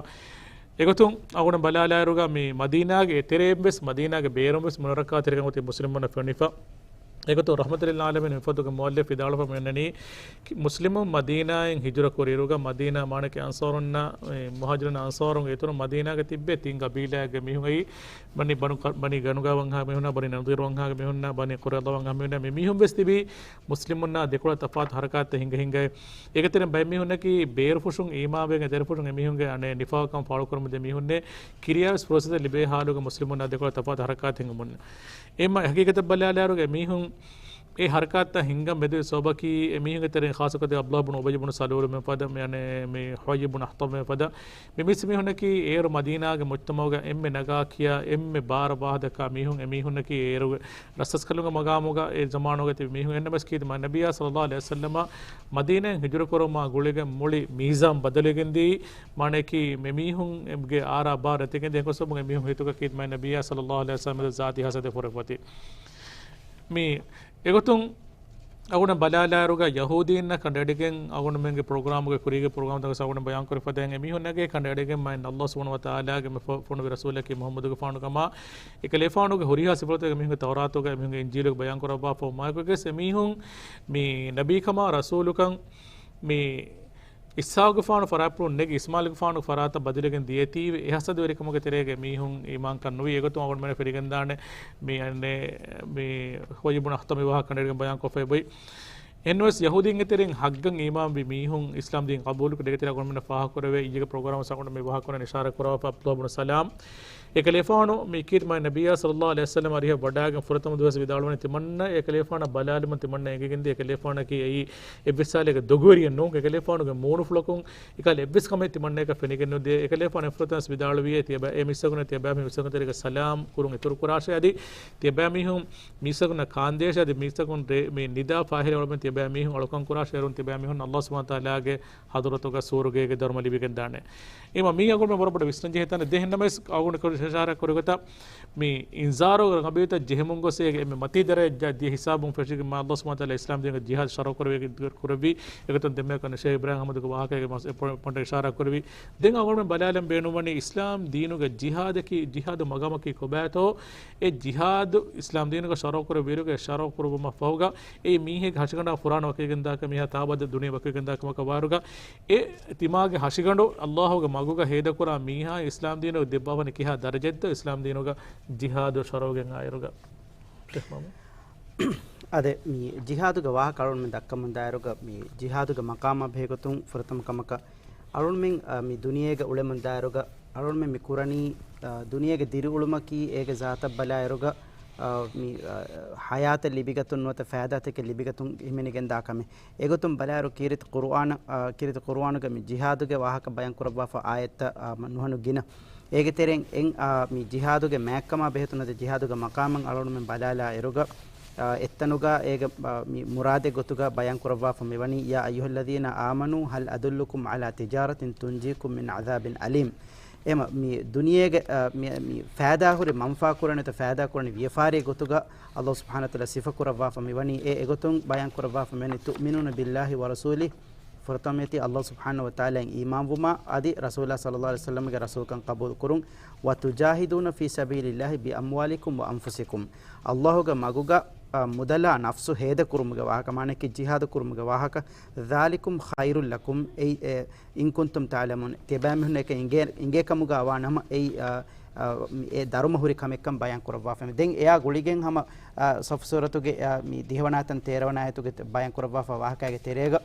އެގޮތުން އަޅުގަނޑު ބަލާލާއިރުގަ މި މަދީނާގެ އެތެރޭން ވެސް މަދީނާގެ ބޭރުން ވެސް މުނަރައްކާތެރިކަން އޮތީ މުސްލިމުންނަށް ފެނިފަ. އެގޮތުން ރަޙްމަތުލިލްޢާލަމީން މިފަދުގެ މުއައްލިފް ވިދާޅުވަމުން އަންނަނީ، މުސްލިމުން މަދީނާއިން ހިޖުރަ ކުރިއިރުގަ މަދީނާ މާނައަކީ އަންޞާރުންނާ، އެ، މުހާޖިރުން އަންޞާރުން އިތުރު މަދީނާގަ ތިއްބެވި ތިން ޤަބީލާއެއްގެ މީހުން އެއީ، ބަނީ ބަނު ޤަ-، ބަނީ ގަނުގާ ވަންހާ މީހުންނާ، ބަނީ ނަޟީރު ވަންހާގެ މީހުންނާ، ބަނީ ޤުރައިޟާ ވަންހާ މީހުންނާ، މި މީހުން ވެސް ތިބީ މުސްލިމުންނާ ދެކޮޅަށް ތަފާތު ޙަރަކާތްތައް ހިނގަ ހިނގައި. އޭގެތެރެއިން ބައެއް މީހުންނަކީ ބޭރުފުށުން އީމާންވެގެން ދެރަފުށުން އެމީހުންގެ އަނެއް ނިފާޤުކަން ފާޅުކުރަމުންދިޔަ މީހުންނޭ. ކިރިޔާވެސް ފުރުޞަތެއް ލިބޭ ޙާލުގަ މުސްލިމުންނާ ދެކޮޅަށް ތަފާތު ޙަރަކާތް ހިނގުމުން. އެއްމަ ޙަޤީޤަތަށް ބަލާލާއިރުގަ މީހުން އެ ހަރަކާތްތައް ހިންގަން މެދުވެ ސަބަބަކީ އެ މީހުންގެ ތެރެއިން ޚާއްޞަކޮށް އަބްދުﷲ ބުނު އުބައްޔު ބުނު ސަލޫލު މެން ފަދަ، މި އަނެ މި ޙުޔައްޔި ބުނު އަޚްޠަބް މެން ފަދަ މި މިސް މީހުންނަކީ އޭރު މަދީނާގެ މުޖްތަމަޢުގަ އެންމެ ނަގާ ކިޔާ އެންމެ ބާރަ ބާހަ ދައްކާ މީހުން. އެ މީހުންނަކީ އޭރު ރަސްރަސްކަލުންގެ މަގާމުގަ އެ ޒަމާނުގަ ތިބި މީހުން. އެންނަމަސް ކީރިތި މާތް ނަބިއްޔާ ޞައްލައްލާހު ޢަލައިހި ވަސައްލަމަ މަދީނާއިން ހިޖުރަ ކުރުމާ ގުޅިގެން މުޅި މީޒާން ބަދަލުވެގެން ދިޔައީ، މާނައަކީ މި މީހުންގެ އާރާ ބާރަށް ތިގެން ދިޔަ ގޮސް އެ މީހުން ހިތުގަ ކީރިތި މާތް ނަބިއްޔާ ޞައްލައްލާހު ޢަލައިހި ވަސައްލަމަ ޒާތީ ހަސަދެއް ފުރެފަ އޮތީ. މި އެގޮތުން އަޅުގަނޑު ބަލާލާއިރުގަ ޔަހޫދީންނަށް ކަނޑައެޅިގެން އަޅުގަނޑުމެންގެ ޕްރޮގްރާމުގެ ކުރީގެ ޕްރޮގްރާމްތަކަށް އަޅުގަނޑު ބަޔާންކުރި ފަދައިން އެމީހުންނަށް ކަނޑައެޅިގެން މާތް ﷲ ސުބްޙާނަހޫ ވަތަޢާލާގެ މި ފޮ-، ފޮނުވި ރަސޫލަކީ މުޙައްމަދުގެފާނު ކަމާ، އެކަލޭފާނުގެ ހުރިހާ ސިފަތަކަށް އެމީހުންގެ ތައުރާތުގަ އެމީހުންގެ އިންޖީލުގަ ބަޔާންކުރައްވާފަ މާތްކޮށްގެސް އެމީހުން މި ނަބީކަމާ ރަސޫލުކަން މި އިސްޙާޤުގެފާނު ފަރާތްޕުޅުން ނެގި އިސްމާޢީލުގެފާނު ފަރާތަށް ބަދަލުވެގެން ދިޔަތީވެ، އެ ހަސަދަވެރިކަމުގެ ތެރޭގަ މީހުން އީމާންކަން ނުވި. އެގޮތުން އަޅުގަނޑުމެން ފެނިގެންދާނެ މި އަންނެ މި ޙުޔައްޔި ބުނު އަޚްޠަބް މި ވާހަކަ ކަނޑައެޅިގެން ބަޔާންކޮށްފައި އޮތް. އެންވެސް ޔަހޫދީންގެ ތެރެއިން ޙައްޤަށް އީމާންވި މީހުން އިސްލާމް ދީން ޤަބޫލުކޮށް ދެގެތެރެ އަޅުގަނޑުމެން ފާހަގަކުރެވޭ. އިއްޔެގެ ޕްރޮގްރާމަށް އަޅުގަނޑު މި ވާހަކަ ކުރަނީ އިޝާރާތް ކުރައްވާފަ ޢަބްދުﷲ ބުނު ސަލާމް. އެކަލޭފާނު މި ކީރިތި މާތް ނަބިއްޔާ ޞައްލައްލާހު ޢަލައިހި ވަސައްލަމަ އަރިހަށް ވަޑާގެން ފުރަތަމަ ދުވަސް ވިދާޅުވަނީ ތިމަންނަ އެކަލޭފާނަށް ބަލާލުމުން ތިމަންނަ އެނގިގެންދިޔަ އެކަލޭފާނަކީ އެއީ އެއްވެސް ސާލެއްގެ ދޮގުވެރިއެއް ނޫން. އެކަލޭފާނުގެ މޫނުފުޅަކުން އެކަލަ އެއްވެސް ކަމެއް ތިމަންނަޔަކަށް ފެނިގެން ނުދޭ. އެކަލޭފާނު އެފުރަތަމަ ވިދާޅުވިއޭ ތިޔަބަ-، އޭ މީސްތަކުންނޭ ތިޔަބައިމީހުން މީސްތަކުން ތެރޭގަ ސަލާމް ކުރުން އިތުރު ކުރާށޭ އަދި ތިޔަބައިމީހުން މީސްތަކުންނަށް ކާންދޭށޭ އަދި މީސްތަކުން ރޭ-، މި ނިދާ ފާހިލަ އަޅުމެން ތިޔަބައިމީހުން އަޅުކަން ކުރާށޭ އޭރުން ތިޔަބައިމީހުން ﷲ ސުބްޙާނަހޫ ވަތަޢާލާގެ ޙަޟްރަތުގަ ސުވަރުގޭގެ ދަރުމަ ލިބިގެންދާނެ. އެމަ މީ އަޅުގަނޑުމެން ވަރަށް ބޮޑަށް ވިސްނަން ޖެހޭ ތަނެއް. ދެން އެހެންނަމަވެސް އަޅުގަނޑު އިޝާރާތް ކުރި ގޮތަށް މި އިންޒާރު ރަނގަބީތައް ޖެހެމުން ގޮސް އޭގެ އެންމެ މަތީ ދަރަޖަ ދިޔަ ހިސާބުން ފެށިގެން މާ ﷲ ސުބްޙާނަހޫ ވަތަޢާލާ އިސްލާމް ދީނުގެ ޖިހާދު ޝަރުޢު ކުރެވި-، ކުރެއްވި. އެގޮތުން ދެންމެ ކަން ޝޭޚް އިބްރާހިމް އަޙްމަދުގެ ވާހަކައިގެ މަސް-، އެ ޕޮ-، ޕޮއިންޓަށް އިޝާރާތް ކުރެވި. ދެން އަޅުގަނޑުމެން ބަލާލަން ބޭނުންވަނީ އިސްލާމް ދީނުގެ ޖިހާދަކީ، ޖިހާދު މަގާމަކީ ކޮބާތޯ؟ އެ ޖިހާދު އިސްލާމް ދީނުގަ ޝަރުޢު ކުރެއްވިއިރުގެ ޝަރުޢު ކުރުވުމަށް ފަހުގަ އެ މީހެއްގެ ހަށިގަނޑާ ފުރާނަ ވަކިވެގެންދާކަށް މީހާ ތާއަބަދު ދުނިޔެ ވަކިވެގެންދާ ކަމަކަށް ވާއިރުގަ އެ ތިމާގެ ހަށިގަނޑު ﷲ ގެ މަގުގަ ހޭދަކުރާ މީހާ އިސްލާމް ދީނު ދެއްވާފަނި ކިހާ ދަރަޖައެއްތޯ އިސްލާމް ދީނުގަ ޖިހާދު ޝަރުޢުވެގެން އައިރުގަ؟ ޝޭޚް މައުމޫން. އާދެ، މި ޖިހާދުގެ ވާހަކަ އަޅުގަނޑުމެން ދައްކަމުން ދާއިރުގަ މި ޖިހާދުގެ މަޤާމާ ބެހޭގޮތުން ފުރަތަމަ ކަމަކަށް އަޅުގަނޑުމެން، އާ، މި ދުނިޔޭގަ އުޅެމުން ދާއިރުގަ އަޅުގަނޑުމެން މި ކުރަނީ، އާ، ދުނިޔޭގެ ދިރިއުޅުމަކީ އޭގެ ޒާތަށް ބަލާއިރުގަ، އާ، މި، އާ، ޙަޔާތަށް ލިބިގަތުން ނުވަތަ ފައިދާތަކެއް ލިބިގަތުން ހިމެނިގެންދާ ކަމެއް. އެގޮތުން ބަލާއިރު ކީރިތި ޤުރުއާނަށް، އާ، ކީރިތި ޤުރުއާނުގަ މި ޖިހާދުގެ ވާހަކަ ބަޔާން ކުރައްވާފަ އާޔަތްތައް، އާ، ނުހަނު ގިނަ. އޭގެ ތެރެއިން އެން، އާ، މި ޖިހާދުގެ މާތްކަމާ ބެހޭތޯ ނުވަތަ ޖިހާދުގެ މަޤާމަށް އަޅުގަނޑުމެން ބަލާލާ އިރުގަ، އާ، އެއްތަނުގަ އޭގެ، އާ، މި މުރާދެއް ގޮތުގަ ބަޔާން ކުރައްވާފަ މިވަނީ، يا أيها الذين آمنوا هل أدلكم على تجارة تنجيكم من عذاب أليم. އެމަ މި ދުނިޔޭގެ، އާ، މި، މި ފައިދާހުރި މަންފާ ކުރަނިތަ ފައިދާ ކުރަނި ވިޔަފާރި ގޮތުގަ ﷲ ސުބްޙާނަހޫ ވަތަޢާލާ ސިފަ ކުރައްވާފަ މިވަނީ، އެ އެގޮތުން ބަޔާން ކުރައްވާފަ މިވަނީ، تؤمنون بالله ورسوله، ފުރަތަމައެތި ﷲ ސުބްޙާނަހޫ ވަތަޢާލާއަށް އީމާންވުމާ، އަދި ރަސޫލާ ޞައްލައްލާހު ޢަލައިހި ވަސައްލަމްގެ ރަސޫލުކަން ޤަބޫލު ކުރުން، وتجاهدون في سبيل الله بأموالكم وأنفسكم، ﷲ ގެ މަގުގަ، އަ، މުދަލާ ނަފްސު ހޭދަ ކުރުމުގެ ވާހަކަ، މާނައަކީ ޖިހާދު ކުރުމުގެ ވާހަކަ، ذلكم خير لكم، އެއީ، އެ، إن كنتم تعلمون، ތިޔަބައިމީހުންނަށް އެކަން އިނގޭ-، އިނގޭ ކަމުގަ ވާނަމަ، އެއީ، އަ، އަ، އެ ދަރުމަ ހުރި ކަމެއްކަން ބަޔާން ކުރައްވާފަ. ދެން އެއާ ގުޅިގެން ހަމަ، އަ، ޞަފް ސޫރަތުގެ، އަ، މި ދިހަވަނަ އާޔަތުން ތޭރަވަނަ އާޔަތުގެ ބަޔާން ކުރައްވާފަ ވާހަކައިގެ ތެރޭގަ،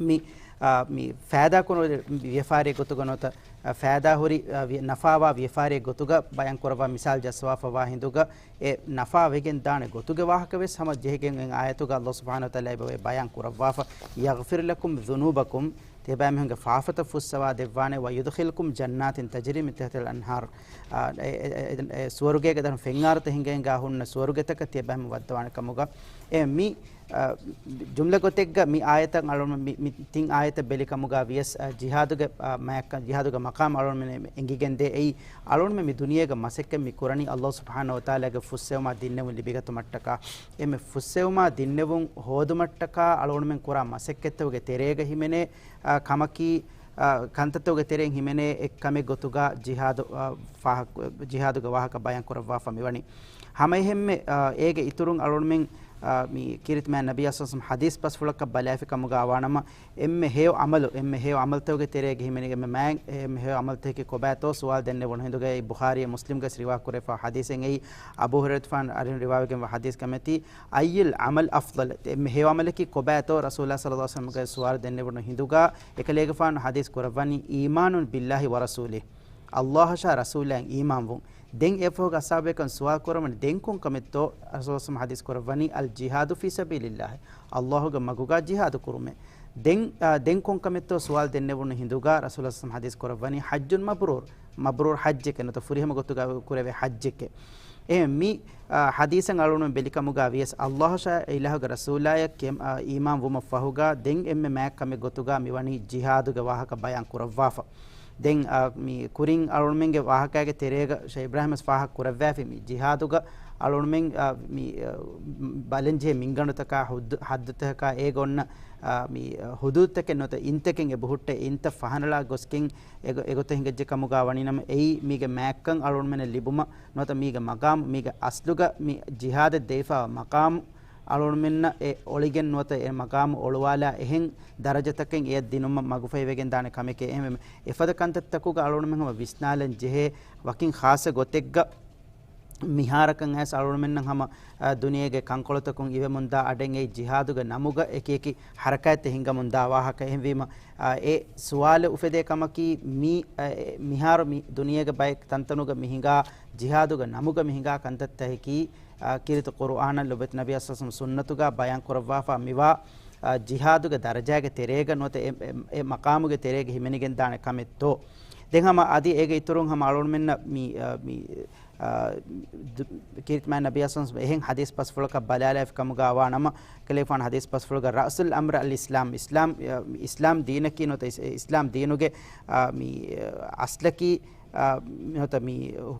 މި، އާ، މި ފައިދާ ކުރު ވިޔަފާރި ގޮތުގަ ނުވަތަ، އާ، ފައިދާ ހުރި، އާ، ވި-، ނަފާވާ ވިޔަފާރި ގޮތުގަ ބަޔާން ކުރައްވާ މިސާލް ޖައްސަވާފަވާ ހިނދުގަ އެ ނަފާ ވެގެން ދާނެ ގޮތުގެ ވާހަކަ ވެސް ހަމަ ޖެހިގެން އެ އާޔަތުގަ ﷲ ސުބްޙާނަހޫ ވަތަޢާލާ އެބަވޭ ބަޔާން ކުރައްވާފަ. يغفر لكم ذنوبكم، ތިޔަބައިމީހުންގެ ފާފަތައް ފުއްސަވާ ދެއްވާނެ. ويدخلكم جنات تجري من تحتها الأنهار، އާ، އެ، އެ، އެ، އެ، ސުވަރުގޭގެ ދަރުން ފެންއާރުތައް ހިނގަ ހިނގާ ހުންނަ ސުވަރުގެތަކަށް ތިޔަބައިމީހުން ވައްދަވާނެ ކަމުގަ. އެ މި އަ، ޖުމްލަ ގޮތެއްގަ މި އާޔަތަށް އަޅުގަނޑު މި، މި ތިން އާޔަތަށް ބެލި ކަމުގަ ވިޔަސް، އަ، ޖިހާދުގެ، އަ، މާއްކަ-، ޖިހާދުގެ މަޤާމް އަޅުގަނޑުމެން އެނގިގެންދޭ. އެއީ އަޅުގަނޑުމެން މި ދުނިޔޭގަ މަސައްކަތް މި ކުރަނީ ﷲ ސުބްޙާނަހޫ ވަތަޢާލާގެ ފުއްސެވުމާ ދިންނެވުން ލިބިގަތުމަށްޓަކާ. އެ މި ފުއްސެވުމާ ދިންނެވުން ހޯދުމަށްޓަކާ އަޅުގަނޑުމެން ކުރާ މަސައްކަތްތަކުގެ ތެރޭގަ ހިމެނޭ، އަ، ކަމަކީ، އަ، ކަންތައްތަކުގެ ތެރެއިން ހިމެނޭ އެއްކަމެއް ގޮތުގަ ޖިހާދު، އަ، ފާހަގަ-، ޖިހާދުގެ ވާހަކަ ބަޔާން ކުރައްވާފަ މިވަނީ. ހަމައެހެންމެ، އާ، އޭގެ އިތުރުން އަޅުގަނޑުމެން، އާ، މި ކީރިތި މާތް ނަބިއްޔާ ޞައްލަﷲު ޢަލައިހި ވަސައްލަމަ ޙަދީޘް ބަސްފުޅަކަށް ބަލާފި ކަމުގަ ވާނަމަ، އެންމެ ހެޔޮ ޢަމަލު، އެންމެ ހެޔޮ ޢަމަލުތަކުގެ ތެރޭގަ ހިމެނިގެން މާތް، އެންމެ ހެޔޮ ޢަމަލުތަކަކީ ކޮބާތޯ ސުވާލު ދެންނެވުނު ހިނދުގައި ބުޚާރީ މުސްލިމްގެ ރިވާ ކުރެފާ ޙަދީޘެއް އެއީ، އަބޫ ހުރައިރަތުފާން އަރިން ރިވާވެގެންވާ ޙަދީޘް ކަމެތީ، أي العمل أفضل، އެންމެ ހެޔޮ ޢަމަލަކީ ކޮބާތޯ ރަސޫލާ ޞައްލަﷲު ޢަލައިހި ވަސައްލަމަގެ ސުވާލު ދެންނެވުނު ހިނދުގަ، އެކަލޭގެފާނު ޙަދީޘް ކުރައްވަނީ، إيمان بالله ورسوله، ﷲ އަށާ ރަސޫލާއަށް އީމާންވުން. ދެން އެފަހުގެ އަސްހާބުބޭކަލުން ސުވާލު ކުރައްވަނީ، ދެން ކޮންކަމެއްތޯ ރަސޫލު ޙަދީޘް ކުރައްވަނީ، އަލް ޖިހާދު ފީ ސަބީލިﷲ، ﷲގެ މަގުގާ ޖިހާދު ކުރުމޭ. ދެން، އާ، ދެން ކޮންކަމެއްތޯ ސުވާލު ދެންނެވުނު ހިނދުގާ ރަސޫލު ޙަދީޘް ކުރައްވަނީ ޙައްޖުން މަބްރޫރު، މަބްރޫރު ޙައްޖެކޭ ނުތަ ފުރިހަމަ ގޮތުގަ ކުރެވޭ ޙައްޖެކޭ. އެހެން މި، އާ، ޙަދީޘަށް އަޅުގަނޑު ބެލިކަމުގަ ވިޔަސް، ﷲ ޝާ އިލާހުގެ ރަސޫލާޔަށް ކެ-، އާ، އީމާން ވުމަށް ފަހުގަ ދެން އެންމެ މާތް ކަމެއް ގޮތުގަ މިވަނީ ޖިހާދުގެ ވާހަކަ ބަޔާން ކުރައްވާފަ. ދެން، އާ، މި ކުރިން އަޅުގަނޑުމެންގެ ވާހަކައިގެ ތެރޭގަ ޝޭޚް އިބްރާހިމް ވެސް ފާހަގަ ކުރެއްވާފި މި ޖިހާދުގަ އަޅުގަނޑުމެން، އާ، މި، އާ، ބަލަންޖެހޭ މިންގަނޑުތަކާ ހުއްދު-، ޙައްދުތަކާ އޭގަ އޮންނަ، އާ، މި، އާ، ޙުދޫދުތަކެއް ނުވަތަ އިންތަކެއް އެބަހުއްޓޭ އިންތައް ފަހަނަޅާ ގޮސްގެން އެގޮ-، އެގޮތަށް ހިނގައްޖެ ކަމުގަ ވަނީނަމަ އެއީ މީގެ މާތްކަން އަޅުގަނޑުމެންނަށް ލިބުމަށް ނުވަތަ މީގެ މަގާމު، މީގެ އަސްލުގަ މި ޖިހާދަށް ދެވިފައިވާ މަގާމު އަޅުގަނޑުމެންނަށް އެ އޮޅިގެން ނުވަތަ އެ މަގާމު އޮޅުވާލާ އެހެން ދަރަޖަތަކެއް އެޔަށް ދިނުމަށް މަގުފަހިވެގެންދާނެ ކަމެކޭ. އެހެންވެ، އެފަދަ ކަންތައްތަކުގަ އަޅުގަނޑުމެން ހަމަ ވިސްނާލަން ޖެހޭ ވަކިން ޚާއްޞަ ގޮތެއްގަ މިހާރަކަށް އައިސް އަޅުގަނޑުމެންނަށް ހަމަ، އަ، ދުނިޔޭގެ ކަންކޮޅުތަކުން އިވެމުންދާ އަޑެއް އެއީ ޖިހާދުގެ ނަމުގަ އެކިއެކި ޙަރަކާތްތައް ހިންގަމުންދާ ވާހަކަ. އެހެންވީމަ، އަ، އެ ސުވާލެއް އުފެދޭ ކަމަކީ މި، އަ، އެ، މިހާރު މި ދުނިޔޭގެ ބައެއް ތަންތަނުގަ މި ހިނގާ ޖިހާދުގެ ނަމުގަ މި ހިނގާ ކަންތައްތަކަކީ، އާ، ކީރިތި ޤުރުއާނަށް ލޮބުވެތި ނަބީ ޞައްލަﷲު ޢަލައިހި ވަސައްލަމަ ސުންނަތުގަ ބަޔާން ކުރައްވާފަ މިވާ، އާ، ޖިހާދުގެ ދަރަޖާގެ ތެރޭގަ ނުވަތަ އެ، އެ، އެ މަޤާމުގެ ތެރޭގަ ހިމެނިގެންދާނެ ކަމެއްތޯ. ދެން ހަމަ އަދި އޭގެ އިތުރުން ހަމަ އަޅުގަނޑުމެންނަށް މި، އާ، މި، އާ، ދު-، ކީރިތި މާތް ނަބީ ޞައްލަﷲު ޢަލައިހި ވަސައްލަމަ އެހެން ޙަދީޘް ބަސްފުޅަކަށް ބަލާލާފި ކަމުގަ ވާނަމަ، ކަލޭފާނު ޙަދީޘް ބަސްފުޅުގަ، "رأس الأمر الإسلام"، އިސްލާމް، އާ، އިސްލާމް ދީނަކީ ނުވަތަ އިސް-، އިސްލާމް ދީނުގެ، އާ، މި، އާ، އަސްލަކީ، އާ، ނުވަތަ މި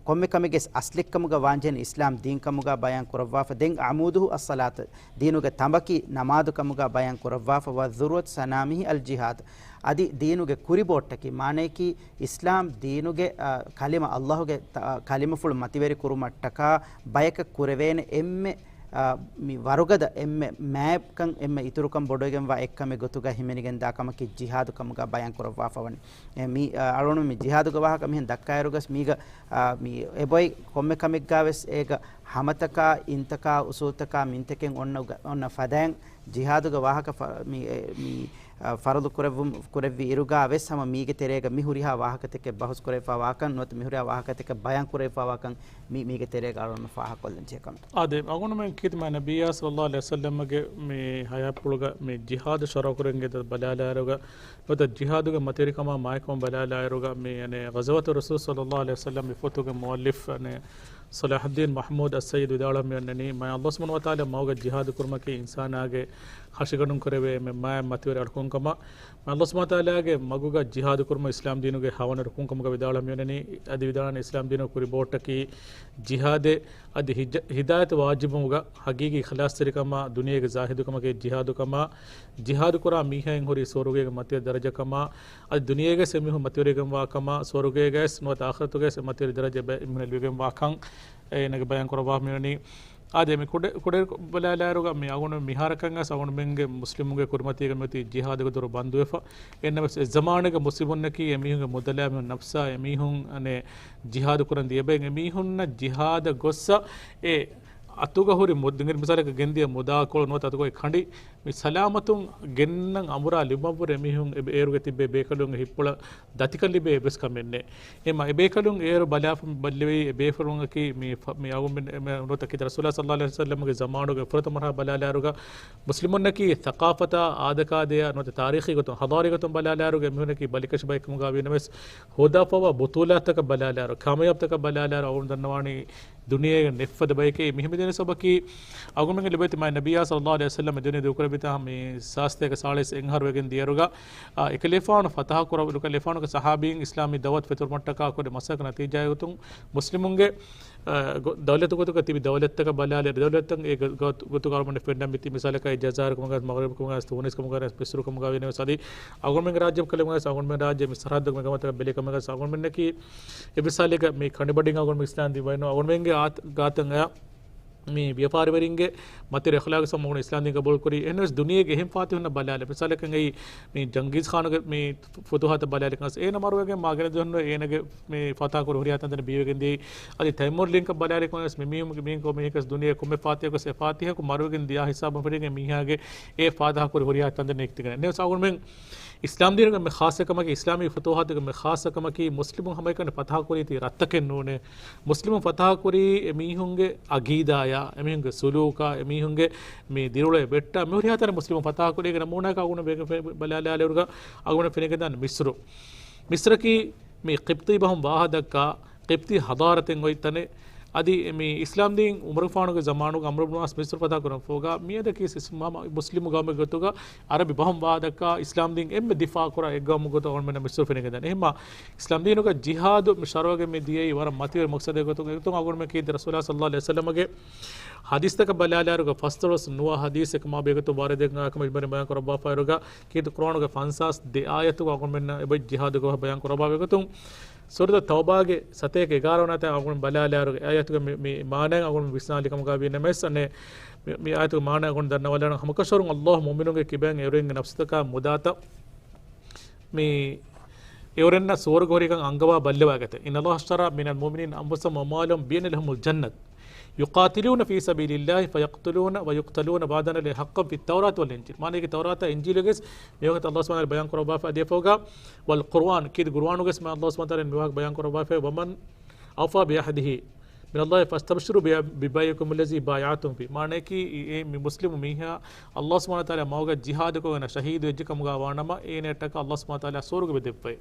ކޮންމެ ކަމެއްގެ އަސްލެއްކަމުގަ ވާންޖެހޭނެ އިސްލާމް ދީންކަމުގަ ބަޔާން ކުރައްވާފަ. ދެން عموده الصلاة، ދީނުގެ ތަނބަކީ ނަމާދުކަމުގަ ބަޔާން ކުރައްވާފަ. وذروة سنامه الجهاد، އަދި ދީނުގެ ކުރިބޯޓަކީ، މާނައަކީ އިސްލާމް ދީނުގެ، އާ، ކަލިމަ، ﷲގެ ތަ-، އާ، ކަލިމަފުޅު މަތިވެރި ކުރުމަށްޓަކާ ބަޔަކަށް ކުރެވޭނެ އެންމެ، އާ، މި ވަރުގަދަ އެންމެ މާތްކަން އެންމެ އިތުރުކަން ބޮޑުވެގެންވާ އެއްކަމެއް ގޮތުގަ ހިމެނިގެންދާ ކަމަކީ ޖިހާދު ކަމުގަ ބަޔާން ކުރައްވާފަ ވަނީ. އެ، މި، އަ، އަޅުގަނޑު މި ޖިހާދުގެ ވާހަކަ މިހެން ދައްކާއިރުގަސް މީގަ، އަ، މި އެބޮތް ކޮންމެ ކަމެއްގާވެސް އޭގަ ހަމަތަކާ، އިންތަކާ، އުސޫލްތަކާ، މިންތަކެއް އޮންނަ އުގަ-، އޮންނަ ފަދައިން ޖިހާދުގެ ވާހަކަ ފަ-، މި، އެ، މި، އަ، ފަރުޟު ކުރެއްވު-، ކުރެއްވި އިރުގާ ވެސް ހަމަ މީގެ ތެރޭގަ މި ހުރިހާ ވާހަކަތަކެއް ބަހުސް ކުރެވިފާވާކަން ނުވަތަ މި ހުރިހާ ވާހަކަތަކެއް ބަޔާން ކުރެވިފާވާކަން މި، މީގެ ތެރޭގަ އަޅުގަނޑު ފާހަގަކޮށްލަން ޖެހޭ ކަމެއް. އާދެ، އަޅުގަނޑުމެން ކީރިތި މާތް ނަބިއްޔާ ޞައްލަﷲު ޢަލައިހި ވަސައްލަމަގެ މި ޙަޔާތްޕުޅުގަ މި ޖިހާދު ޝަރުޢުކުރަން ގެންދަ ބަލާލާއިރުގަ، ނުވަތަ ޖިހާދުގެ މަތިވެރިކަމާ މާތްކަމަށް ބަލާލާއިރުގަ، މި، އަނެ، ޣަޒަވާތު ރަސޫލު ޞައްލަﷲު ޢަލައިހި ވަސައްލަމް މި ފޮތުގެ މުއައްލިފް، އަނެ، ޞަލާޙުއްދީން މަޙްމޫދު އައްސައްޔިދު ވިދާޅުވަން މިވަންނަނީ، މާތް ﷲ ސުބްޙާނަހޫ ވަތަޢާލާ މަގުގަ ޖިހާދު ކުރުމަކީ އިންސާނާގެ ހަށިގަނޑުން ކުރެވޭ އެންމެ މާތް މަތިވެރި އަޅުކަންކަމަށް، މާތް ﷲ ސުބްޙާނަހޫ ވަތަޢާލާގެ މަގުގަ ޖިހާދު ކުރުމަށް އިސްލާމް ދީނުގެ ހަވަނަ ރުކުންކަމުގަ ވިދާޅުވަން މިވަންނަނީ. އަދި ވިދާޅުވަނީ އިސްލާމް ދީނުގެ ކުރިބޯޓަކީ ޖިހާދޭ. އަދި ހިޖަ-، ހިދާޔަތު ވާޖިބުކަމުގަ ހަގީގީ އިޚްލާޞްތެރިކަމާ، ދުނިޔޭގެ ޒާހިދުކަމަކީ ޖިހާދުކަމާ، ޖިހާދު ކުރާ މީހާއިން ހުރީ ސުވަރުގޭގެ މަތިވެރި ދަރަޖަކަމާ، އަދި ދުނިޔޭގައި އެމީހުން މަތިވެރިވެގެންވާކަމާ، ސުވަރުގޭގައި ނުވަތަ އާޚިރަތުގައި މަތިވެރި ދަރަޖަ އެމީހުން ލިބިގެންވާކަން އޭނަގެ ބަޔާން ކުރައްވާ މިވަނީ. އާދެ، މި ކުޑަ-، ކުޑަ ބަލާލާއިރުގަ މި އަޅުގަނޑު މިހާރަކަށް އައިސް އަޅުގަނޑުމެންގެ މުސްލިމުންގެ ކުރިމަތީގަ މިއޮތީ ޖިހާދުގެ ދޮރު ބަންދުވެފަ. އެހެންނަމަވެސް އެ ޒަމާނުގެ މުސްލިމުންނަކީ އެމީހުންގެ މުދަލާ، އެމީހުން ނަފްސާ، އެމީހުން އަނެއް ޖިހާދު ކުރަން ދިޔަބައިން އެމީހުންނަށް ޖިހާދަށް ގޮއްސަ އެ އަތުގަ ހުރި މު-، ދިނގެ މިސާލަކަށް ގެންދިޔަ މުދާކޮޅު ނުވަތަ އަތުގައި ކަނޑި މި ސަލާމަތުން ގެންނަން އަނބުރާ ލިބުމަށްވުރެ އެމީހުން އެ-، އޭރުގަ ތިއްބެވި ބޭކަލުންގެ ހިތްޕުޅަށް ދަތިކަން ލިބޭ އެއްވެސް ކަމެއް ނެތް. އެމަ އެބޭކަލުން އޭރު ބަލާފަ ބައްލެވި އެބޭފުޅުންނަކީ މި ފަ-، މި އަގު މި-، އެ-، މެ-، ނުވަތަ ކީރިތި ރަސޫލާ ޞައްލަﷲު ޢަލައިހި ވަސައްލަމްގެ ޒަމާނުގެ ފުރަތަމަ ރަހަ ބަލާލާއިރުގަ މުސްލިމުންނަކީ ސަޤާފަތާ، އާދަކާދަޔާ ނުވަތަ ތާރީޚީ ގޮތުން، ޙަޟާރީ ގޮތުން ބަލާލާއިރުގަ މީހުންނަކީ ބަލިކަށި ބައެއްކަމުގަ ވީނަމަވެސް، ހޯދާފައިވާ ބުޠޫލާތްތަކަށް ބަލާލާއިރު، ކާމިޔާބުތަކަށް ބަލާލާއިރު އަޅުގަނޑު ދަންނަވާނީ ދުނިޔޭގެ ނެތްފަދަ ބަޔެކޭ. މި ހިމެނޭ ސަބަބަކީ އަގުމެންގެ ލޮބުވެތި މާތް ނަބިއްޔާ ޞައްލަﷲު ޢަލައިހި ވަސައްލަމް އެ ދުނިޔެ ދޫކުރެއްވިތާ މި ސާސްތޭކަ ސާޅީސް އެއް އަހަރު ވެގެން ދިޔައިރުގަ، އާ، އެކަލޭފާނު ފަތަޙަ ކުރަ-، އެކަލޭފާނުގެ ޞަޙާބީން އިސްލާމީ ދަޢުވަތު ފެތުރުމަށްޓަކާ ކުރި މަސައްކަތް ނަތީޖާގެ ގޮތުން މުސްލިމުންގެ، އާ، ގޮ-، ދައުލަތު ގޮތުގަ ތިބި ދައުލަތްތަކަށް ބަލާލާއިރު، ދައުލަތްތައް އޭގެ ގޮ-، ގޮތުގަ އަޅުގަނޑު ފެންނަ މި ތި މިސާލަކަށް ޖަޒާއިރު ކަމުގަ، މަޣްރިބް ކަމުގަ، ތޫނިސް ކަމުގަ، މިސްރު ކަމުގަ ވީނަމަވެސް އަދި އަޅުގަނޑުމެންގެ ރާއްޖެ ކަލޭގެ މަގަސް އަޅުގަނޑުމެން ރާއްޖެ މި ސަރަހައްދުގެ މި ގަމަތަކަށް ބެލި ކަމަކަސް އަޅުގަނޑުމެންނަކީ އެ މިސާލެއްގަ މި ކަނޑިބަޑިން އަޅުގަނޑު އިސްލާމް ދީން ވައިނު އަޅުގަނޑުމެންގެ އާ-، ގާތަށް އަޔާ މި ވިޔަފާރިވެރިންގެ މަތިވެރި އަޚްލާގު ސަމަގުން އިސްލާމް ދީން ގަބޫލުކުރީ. އެހެނަސް ދުނިޔޭގެ އެހެން ފާތިހުންނަށް ބަލާލެ. މިސާލަކަށް އެއީ މި ޖަންގީޒް ޚާނުގެ މި ފުތުހާތަށް ބަލާލިކަން އޭނަ މަރުވެގެން މާ ގެނެދެން އޭނަގެ މި ފަތާކުރި ހުރިހާ ތަންތަނެއް ބީވެގެން ދިޔައީ. އަދި ތައިމޫރް ލިންކަށް ބަލާލިކަން ވެސް މި މީހުން މީހުން ކޮންމެ މީހަކަސް ދުނިޔޭ ކޮންމެ ފާތިހަކުސް އެ ފާތިހަކު މަރުވެގެން ދިޔާ ހިސާބަށް ފެށިގެން މީހާގެ އެ ފާތިހާކުރި ހުރިހާ ތަންތަނެއް ނެތިގެން. އެހެނަސް އަޅުގަނޑުމެން އިސްލާމް ދީނުގެ މި ޚާއްޞަކަމަކީ، އިސްލާމީ ފުތޫހާތުގެ މި ޚާއްޞަކަމަކީ، މުސްލިމުން ހަމައެކަނި ފަތަހަކުރީތީ ރަށްތަކެއް ނޫނޭ. މުސްލިމުން ފަތަހަކުރީ އެ މީހުންގެ އަގީދާޔާ، އެ މީހުންގެ ސުލޫކާ، އެ މީހުންގެ މި ދިރިއުޅޭ ވެއްޓާ، މި ހުރިހާ ތަނެއް މުސްލިމުން ފަތަހަކުރީ. އޭގެ ނަމޫނާއަކަށް އަޅުގަނޑު ބަލާލާލިއިރުގަ އަޅުގަނޑު ފެނިގެންދާނެ މިސްރު. މިސްރަކީ މި ޤިބްތީ ބަހުން ވާހަކަ ދައްކާ، ޤިބްތީ ޙަޟާރަތެއް އޮތް ތަނެއް. އަދި މި އިސްލާމް ދީން ޢުމަރުގެފާނުގެ ޒަމާނުގަ ޢަމްރު ބިން ޢާޞް މިސްރު ފަތަހަ ކުރަން ފަހުގަ، މިއަދަކީ ސިސް މާ މުސްލިމު ގައުމެއްގެ ގޮތުގަ ޢަރަބި ބަހުން ވާހަކަ ދައްކާ، އިސްލާމް ދީން އެންމެ ދިފާޢު ކުރާ އެއް ގައުމުގެ ގޮތުގަ އަޅުގަނޑުމެންނަށް މިސްރު ފެނިގެންދާނެ. އެހެންމާ އިސްލާމް ދީނުގަ ޖިހާދު މި ޝަރުޢުގަ މި ދިޔައީ ވަރަށް މަތިވެރި މަޤްޞަދެއް ގޮތުގަ. އެގޮތުން އަޅުގަނޑުމެން ކީރިތި ރަސޫލާ ޞައްލައްލާހު ޢަލައިހި ވަސައްލަމަގެ ޙަދީޘްތަކަށް ބަލާލާއިރުގަ ފަސްދޮޅަސް ނުވަ ޙަދީޘެއް މާ ބޭގޮތުން ވާރިދެއް ކަމަށް އިލްމުވެރިން ބަޔާން ކުރައްވާފައިވާއިރުގަ، ކީރިތި ޤުރްއާނުގެ ފަންސާސް ދެ އާޔަތުގަ އަޅުގަނޑުމެންނަށް އެބައޮތް ޖިހާދުގެ ބަޔާން ކުރައްވާ. އެގޮތުން ސޫރަތު ތައުބާގެ ސަތޭކަ އެގާރަ ވަނަ އާޔަތަށް އަޅުގަނޑު ބަލާލާއިރުގަ، އެ އާޔަތުގެ މި، މި މާނައިން އަޅުގަނޑު ވިސްނާލި ކަމުގަ ވީ ނަމަވެސް، އަނެއް މި، މި އާޔަތުގެ މާނަ އަޅުގަނޑު ދަންނަވާލާނަން. ހަމަކަށަވަރުން ﷲ މުއުމިނުންގެ ކިބައިން އެއުރެންގެ ނަފްސުތަކާ މުދާތައް މި އެއުރެންނަށް ސުވަރުގެ ހުރިކަން އަންގަވާ ބައްލަވާގަތެ. إن الله اشترى من المؤمنين أنفسهم وأموالهم بأن لهم الجنة يقاتلون في سبيل الله فيقتلون ويقتلون وعدا عليه حقا في التوراة والإنجيل. މާނައަކީ ތައުރާތާ އިންޖީލުގެސް މިވާހަކަ ﷲ ސުބްޙާނަހޫ ވަތަޢާލާ ބަޔާން ކުރައްވާފަ ދިޔަފަހުގަ، ވަލް ޤުރްއާން، ކީރިތި ޤުރްއާނުގެސް މާ ﷲ ސުބްޙާނަހޫ ވަތަޢާލާ މިވާހަކަ ބަޔާން ކުރައްވާފަ، ومن أوفى بعهده من الله فاستبشروا ببيعكم الذي بايعتم به. މާނައަކީ އެ، މި މުސްލިމު މީހާ ﷲ ސުބްޙާނަހޫ ވަތަޢާލާ މަގުގަ ޖިހާދު ކޮށްގެން ޝަހީދު ވެއްޖެ ކަމުގަ ވާނަމަ، އޭނައަށްޓަކާ ﷲ ސުބްޙާނަހޫ ވަތަޢާލާ ސުވަރުގެ ބެދެއްވައި.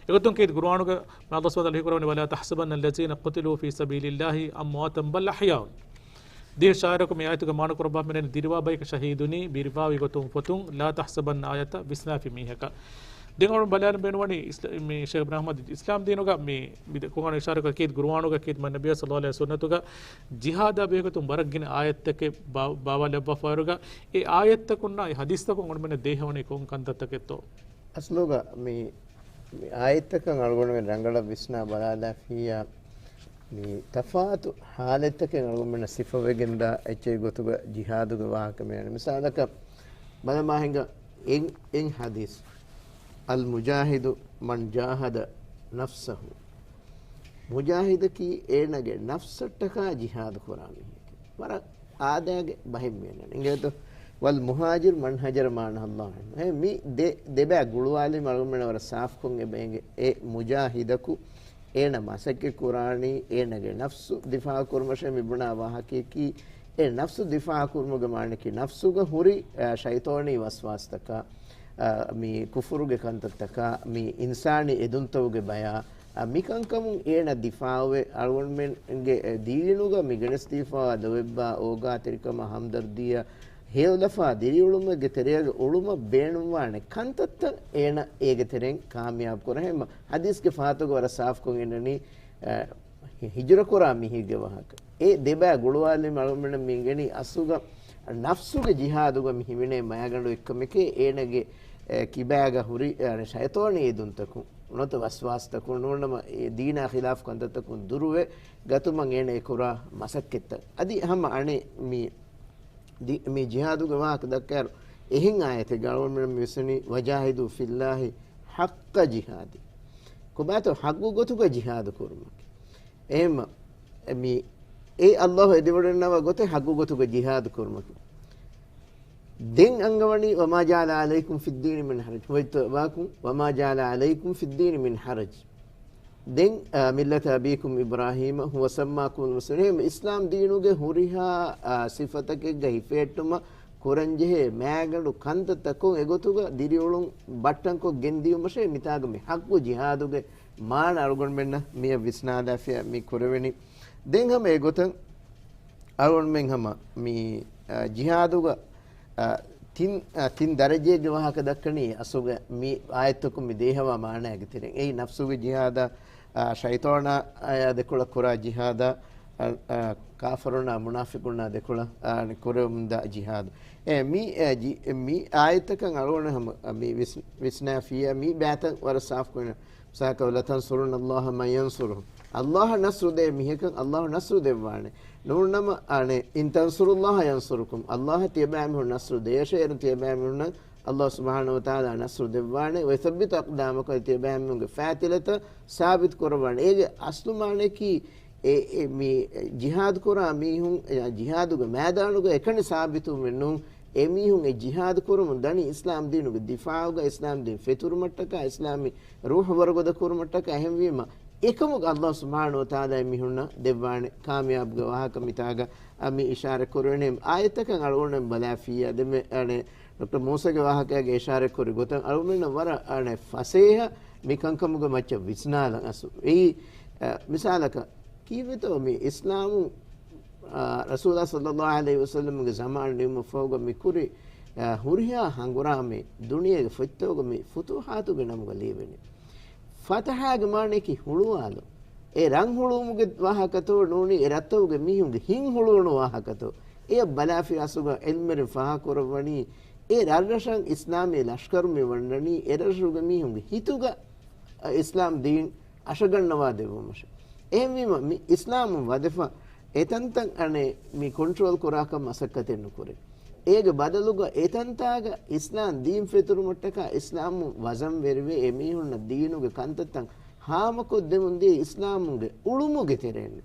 އެގޮތުން ކީރިތި ޤުރްއާނުގަ މާ ﷲ ސުބްޙާނަހޫ ވަތަޢާލާ ހީކުރަވަނީ، ولا تحسبن الذين قتلوا في سبيل الله أمواتا بل أحياء. ދިވެހި ޝާއިރަކު މި އާޔަތުގެ މާނަ ކުރައްވާފަ މިނެން ދިރިވާ ބަޔަކަށް ޝަހީދުނީ، ބިރުވާވި ގޮތުން ފޮތުން، لا تحسبن އާޔަތަށް ވިސްނާފި މީހަކަށް. ދެން އަޅުގަނޑު ބަލާލަން ބޭނުންވަނީ އިސްލާ-، މި ޝޭޚް އިބްރާހިމް އަދި އިސްލާމް ދީނުގަ މި، މި ދެ-، ކޮން އިޝާރަކަށް ކީރިތި ޤުރްއާނުގަ ކީރިތި މާ ނަބިއްޔާ ޞައްލައްލާހު ޢަލައިހި ވަސައްލަމަ ސުންނަތުގަ ޖިހާދާ ބެހޭގޮތުން ވަރަށް ގިނަ އާޔަތްތަކެއް ބާ-، ބާވާލައްވާފައިވާއިރުގަ، އެ އާޔަތްތަކުންނާ އެ ޙަދީޘްތަކުން އަޅުގަނޑުމެންނަށް ދޭހަވަނީ ކޮން ކަންތައްތަކެއްތޯ؟ އަސްލުގަ މި، މި އާޔަތްތަކަށް އަޅުގަނޑުމެން ރަނގަޅަށް ވިސްނާ ބަލާލާފިއްޔާ، މި ތަފާތު ޙާލަތްތަކެއް އަޅުގަނޑުމެންނަށް ސިފަވެގެންދާ އެއްޗެއް ގޮތުގަ ޖިހާދުގެ ވާހަކަ މިއަންނަނީ. މިސާލަކަށް ބަލަމާ ހިނގާ އެއް، އެއް ޙަދީޘް، المجاهد من جاهد نفسه. މުޖާހިދަކީ އޭނަގެ ނަފްސަށްޓަކާ ޖިހާދު ކުރާ މީހެކޭ. ވަރަށް އާދައިގެ ބަހެއް މިއަންނަނީ. އިނގޭތޯ؟ والمهاجر من هجر ما نهى الله عنه. އެ މި ދެ-، ދެބައި ގުޅުވާލީމަ އަޅުގަނޑުމެންނަށް ވަރަށް ސާފުކޮށް އެބަ އެނގޭ. އެ މުޖާހިދަކު އޭނަ މަސައްކަތް ކުރާނީ އޭނަގެ ނަފްސު ދިފާޢު ކުރުމަށޭ. މި ބުނާ ވާހަކަޔަކީ، އެ ނަފްސު ދިފާޢު ކުރުމުގެ މާނައަކީ، ނަފްސުގަ ހުރި، އަ، ޝައިޠާނީ ވަސްވާސްތަކާ، އަ، މި ކުފުރުގެ ކަންތައްތަކާ، މި އިންސާނީ އެދުންތަކުގެ ބަޔާ، އަ، މިކަންކަމުން އޭނަ ދިފާޢުވެ، އަޅުގަނޑުމެންގެ، އެ، ދީނުގަ މި ގެނެސްދީފައިވާ ލޯތްބާ، އޯގާތެރިކަމާ، ހަމްދަރްދީއާ، ހެޔޮލަފާ ދިރިއުޅުމެއްގެ ތެރެއަށް އުޅުމަށް ބޭނުންވާނެ ކަންތައްތައް އޭނަ އޭގެ ތެރެއިން ކާމިޔާބު ކުރާ. އެހެންމަ ޙަދީޘްގެ ފަހަތުގަ ވަރަށް ސާފުކޮށް އިންނަނީ، އަ، ހި-، ހިޖުރަ ކުރާ މީހެއްގެ ވާހަކަ. އެ ދެބައި ގުޅުވާލީމަ އަޅުގަނޑުމެން މި އިނގެނީ އަސްލުގަ ނަފްސުގެ ޖިހާދުގަ މި ހިމެނޭ މައިގަނޑު އެއްކަމެކޭ، އޭނަގެ، އެ، ކިބާގަ ހުރި، އަ، ޝައިޠާނީ އެދުންތަކުން ނުވަތަ ވަސްވާސްތަކުން ނޫނަމަ އެ ދީނާ ޚިލާފު ކަންތައްތަކުން ދުރުވެ ގަތުމަށް އޭނަ އެ ކުރާ މަސައްކަތްތައް. އަދި ހަމަ އަނެއް މި ދި-، މި ޖިހާދުގެ ވާހަކަ ދައްކާއިރު، އެހެން އާޔަތެއްގަ އަޅުގަނޑުމެން ވިސްނަނީ، وجاهدوا في الله حق جهاده. ކޮބާތޯ ޙައްޤު ގޮތުގަ ޖިހާދު ކުރުމަކީ؟ އެހެންމަ، މި، އެ ﷲ އެދިވަޑަންނަވާ ގޮތެއް ޙައްޤު ގޮތުގަ ޖިހާދު ކުރުމަކީ. ދެން އަންގަވަނީ، وما جعل عليكم في الدين من حرج. ހުވައްތަ ވާކު، وما جعل عليكم في الدين من حرج. ދެން، އާ، ملة أبيكم إبراهيم هو سماكم المسلمين. އިސްލާމް ދީނުގެ ހުރިހާ، އާ، ސިފަތަކެއްގަ ހިފެހެއްޓުމަށް ކުރަންޖެހޭ މައިގަނޑު ކަންތައްތަކުން އެގޮތުގަ ދިރިއުޅުން ބައްޓަންކޮށް ގެންދިޔުމަށޭ މިތާގަ މި ޙައްޤު ޖިހާދުގެ މާނަ އަޅުގަނޑުމެންނަށް މިއަށް ވިސްނާލާފިޔާ މި ކުރެވެނީ. ދެން ހަމަ އެގޮތަށް އަޅުގަނޑުމެން ހަމަ މި، އަ، ޖިހާދުގަ، އަ، ތިން، އަ، ތިން ދަރަޖައެއްގެ ވާހަކަ ދައްކަނީ އަސުގަ މި އާޔަތްތަކުން މި ދޭހަވާ މާނައިގެ ތެރެއިން. އެއީ ނަފްސުގެ ޖިހާދާ، އަ، ޝައިޠާނާ އާޔާ ދެކޮޅަށް ކުރާ ޖިހާދާ، އަ، އަ، ކާފަރުންނާ މުނާފިޤުންނާ ދެކޮޅަށް، އަ، ކުރެވެމުންދާ ޖިހާދު. އެ، މި، އެ، ޖި-، މި އާޔަތްތަކަށް އަޅުގަނޑު ހަމަ، އަ، މި ވިސް-، ވިސްނާފިޔާ މި ބައިތައް ވަރަށް ސާފުކޮށް އިންނަ. މިސާލަކަށް، ولتنصرن الله من ينصره. އައްލާހަށް ނަޞްރު ދޭ މީހަކަށް އައްލާހު ނަޞްރު ދެއްވާނެ. ނޫންނަމަ، އަނެ، إن تنصروا الله ينصركم. އައްލާހަށް ތިޔަބައިމީހުން ނަޞްރު ދޭށޭ، އޭރުން ތިޔަބައިމީހުންނަށް އައްލާހު ސުބްޙާނަހޫ ވަތަޢާލާ ނަޞްރު ދެއްވާނެ. ويثبت أقدامكم، ތިޔަބައިމީހުންގެ ފައިތިލަތައް ސާބިތު ކުރައްވާނެ. އޭގެ އަސްލު މާނަޔަކީ، އެ، އެ، މި ޖިހާދު ކުރާ މީހުން، އެ، ޖިހާދުގެ މައިދާނުގަ އެކަނި ސާބިތުވުމެއް ނޫން. އެމީހުން އެ ޖިހާދު ކުރަމުން ދަނީ އިސްލާމް ދީނުގެ ދިފާޢުގަ، އިސްލާމް ދީން ފެތުރުމަށްޓަކާ، އިސްލާމީ ރޫޙު ވަރުގަދަ ކުރުމަށްޓަކާ. އެހެންވީމަ، އެކަމުގަ އައްލާހު ސުބްޙާނަހޫ ވަތަޢާލާ އެމީހުންނަށް ދެއްވާނެ ކާމިޔާބުގެ ވާހަކަ މިތާގަ، އަ، މި އިޝާރަތް ކުރެވެނީ. އާޔަތަކަށް އަޅުގަނޑުމެން ބަލާފިއްޔާ، ދެންމެ، އަނެ، ޑޮކްޓަރ މޫސާގެ ވާހަކައިގެ އިޝާރަތް ކުރި ގޮތަށް އަޅުގަނޑުމެންނަށް ވަރަށް، އަނެ، ފަސޭހަ މި ކަންކަމުގެ މައްޗަށް ވިސްނާލަން އަސް. އެއީ، އަ، މިސާލަކަށް، ކީއްވެތޯ މި އިސްލާމު، އާ، ރަސޫލާ ޞައްލައްލާހު ޢަލައިހި ވަސައްލަމްގެ ޒަމާން ނިމުމަށް ފަހުގަ މި ކުރި، އާ، ހުރިހާ ހަނގުރާމައެއް ދުނިޔޭގެ ފޮތްތަކުގަ މި ފުތޫޙާތުގެ ނަމުގަ ލިޔެވެނީ. ފަތަޙާގެ މާނަޔަކީ ހުޅުވާލުން. އެ ރަން ހުޅުވުމުގެ ވާހަކަތޯ ނޫނީ އެ ރަށްތަކުގެ މީހުންގެ ހިތް ހުޅުވުނު ވާހަކަތޯ. އެޔަށް ބަލާފި އަސްލުގަ ޢިލްމުވެރިން ފާހަގަކުރައްވަނީ، އެ ރަށްރަށަށް އިސްލާމީ ލަޝްކަރު މި ވަންނަނީ، އެ ރަށުގެ މީހުންގެ ހިތުގަ އިސްލާމް ދީން އަށަގަންނަވާ ދެއްވުމަށެވެ. އެހެންވީމަ، މި އިސްލާމުން ވަދެފަ އެތަންތަން އަނެއް މި ކޮންޓްރޯލް ކުރާކަށް މަސައްކަތެއް ނުކުރޭ. އޭގެ ބަދަލުގަ އެތަންތާގަ އިސްލާމް ދީން ފެތުރުމަށްޓަކާ އިސްލާމުން ވަޒަންވެރިވެ އެމީހުންނަށް ދީނުގެ ކަންތައްތައް ހާމަކޮށްދެމުންދިޔަ އިސްލާމުންގެ އުޅުމުގެ ތެރޭން.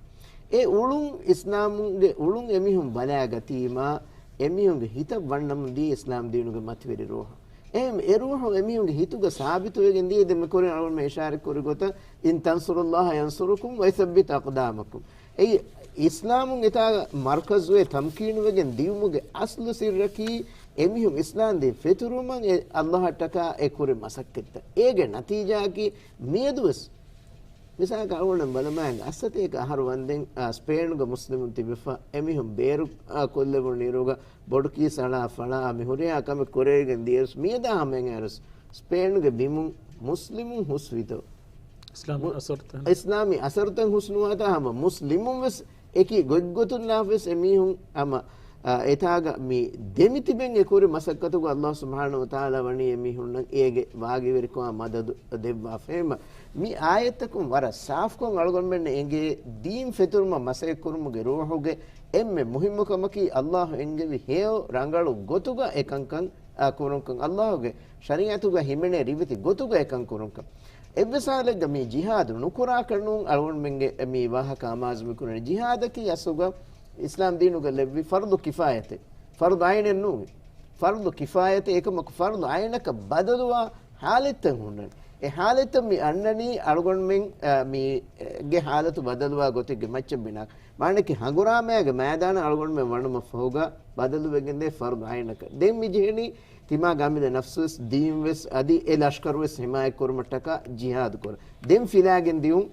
އެ އުޅުން އިސްލާމުންގެ އުޅުން އެމީހުން ބަލާގަތީމާ، އެމީހުންގެ ހިތަށް ވަންނަމުންދިޔަ އިސްލާމް ދީނުގެ މަތިވެރި ރޫޙު. އެހެން އެ ރޫޙު އެމީހުންގެ ހިތުގަ ސާބިތުވެގެން ދިޔަ ދެންމެ ކުރިން އަޅުގަނޑުމެން އިޝާރަތް ކުރި ގޮތަށް، إن تنصروا الله ينصركم ويثبت أقدامكم. އެއީ، އިސްލާމުން އެތާ މަރްކަޒުވެ ތަމްކީނުވެގެން ދިޔުމުގެ އަސްލު ސިއްރަކީ، އެމީހުން އިސްލާމް ދީން ފެތުރުމަށް އެ އައްލާހަށްޓަކާ އެ ކުރި މަސައްކަތްތައް. އޭގެ ނަތީޖާއަކީ މިއަދުވެސް މިސާލަކަށް އަޅުގަނޑު ބަލަމާ އަށްސަތޭކަ އަހަރު ވަންދެން، އާ، ސްޕޭނުގަ މުސްލިމުން ތިބެފަ، އެމީހުން ބޭރު، އާ، ކޮށްލެވުނު އިރުގަ ބޮޑުކީސް އަޅާ ފަޅާ މި ހުރިހާ ކަމެއް ކުރެވިގެން ދިޔަސް މިއަދާ ހަމައެއް އަރަސް ސްޕޭނުގެ ބިމުން މުސްލިމުން ހުސްވިތޯ؟ އިސްލާމީ މު-، އަސަރުތައް. އިސްލާމީ އަސަރުތައް ހުސްނުވާތާ ހަމަ މުސްލިމުން ވެސް އެކި ގޮތްގޮތުންނާފަވެސް އެމީހުން ހަމަ، އާ، އެތާގަ މި ދެމިތިބެން އެ ކުރި މަސައްކަތުގަ އައްލާހު ސުބްޙާނަހު ވަތަޢާލާ ވަނީ އެމީހުންނަށް އޭގެ ވާގިވެރިކަމާ މަދަދު ދެއްވާފައެވެ. މި އާޔަތްތަކުން ވަރަށް ސާފުކޮށް އަޅުގަނޑުމެންނަށް އެނގޭ ދީން ފެތުރުމަށް މަސައްކަތް ކުރުމުގެ ރޫޙުގެ އެންމެ މުހިއްމު ކަމަކީ އައްލާހު އެންގެވި ހެޔޮ ރަނގަޅު ގޮތުގަ އެކަންކަން، އާ، ކުރުންކަން. އައްލާހުގެ ޝަރީޢަތުގަ ހިމެނޭ ރިވެތި ގޮތުގަ އެކަން ކުރުންކަން. އެއްވެސް ހާލެއްގަ މި ޖިހާދު ނުކުރާކަށް ނޫން އަޅުގަނޑުމެންގެ މި ވާހަކަ އަމާޒު މި ކުރަނީ. ޖިހާދަކީ އަސްލުގަ އިސްލާމް ދީނުގަ ލެއްވި ފަރުޟު ކިފާޔަތެއް. ފަރުޟު ޢައިނެއް ނޫން. ފަރުޟު ކިފާޔަތެއް އެކަމަކު ފަރުޟު ޢައިނަކަށް ބަދަލުވާ ހާލަތްތައް ހުންނަނީ. އެ ހާލަތްތައް މި އަންނަނީ އަޅުގަނޑުމެން، އަ، މީ، އެ، ގެ ހާލަތު ބަދަލުވާ ގޮތެއްގެ މައްޗަށް ބިނާ. މާނައަކީ ހަނގުރާމައިގެ މައިދާނަށް އަޅުގަނޑުމެން ވަނުމަށް ފަހުގަ ބަދަލުވެގެންދޭ ފަރުޟު ޢައިނަކަށް. ދެން މި ޖެހެނީ ތިމާގެ އަމިއްލަ ނަފްސުވެސް ދީންވެސް އަދި އެ ލަޝްކަރުވެސް ހިމާޔަތް ކުރުމަށްޓަކާ ޖިހާދު ކުރަން. ދެން ފިލާގެން ދިޔުން،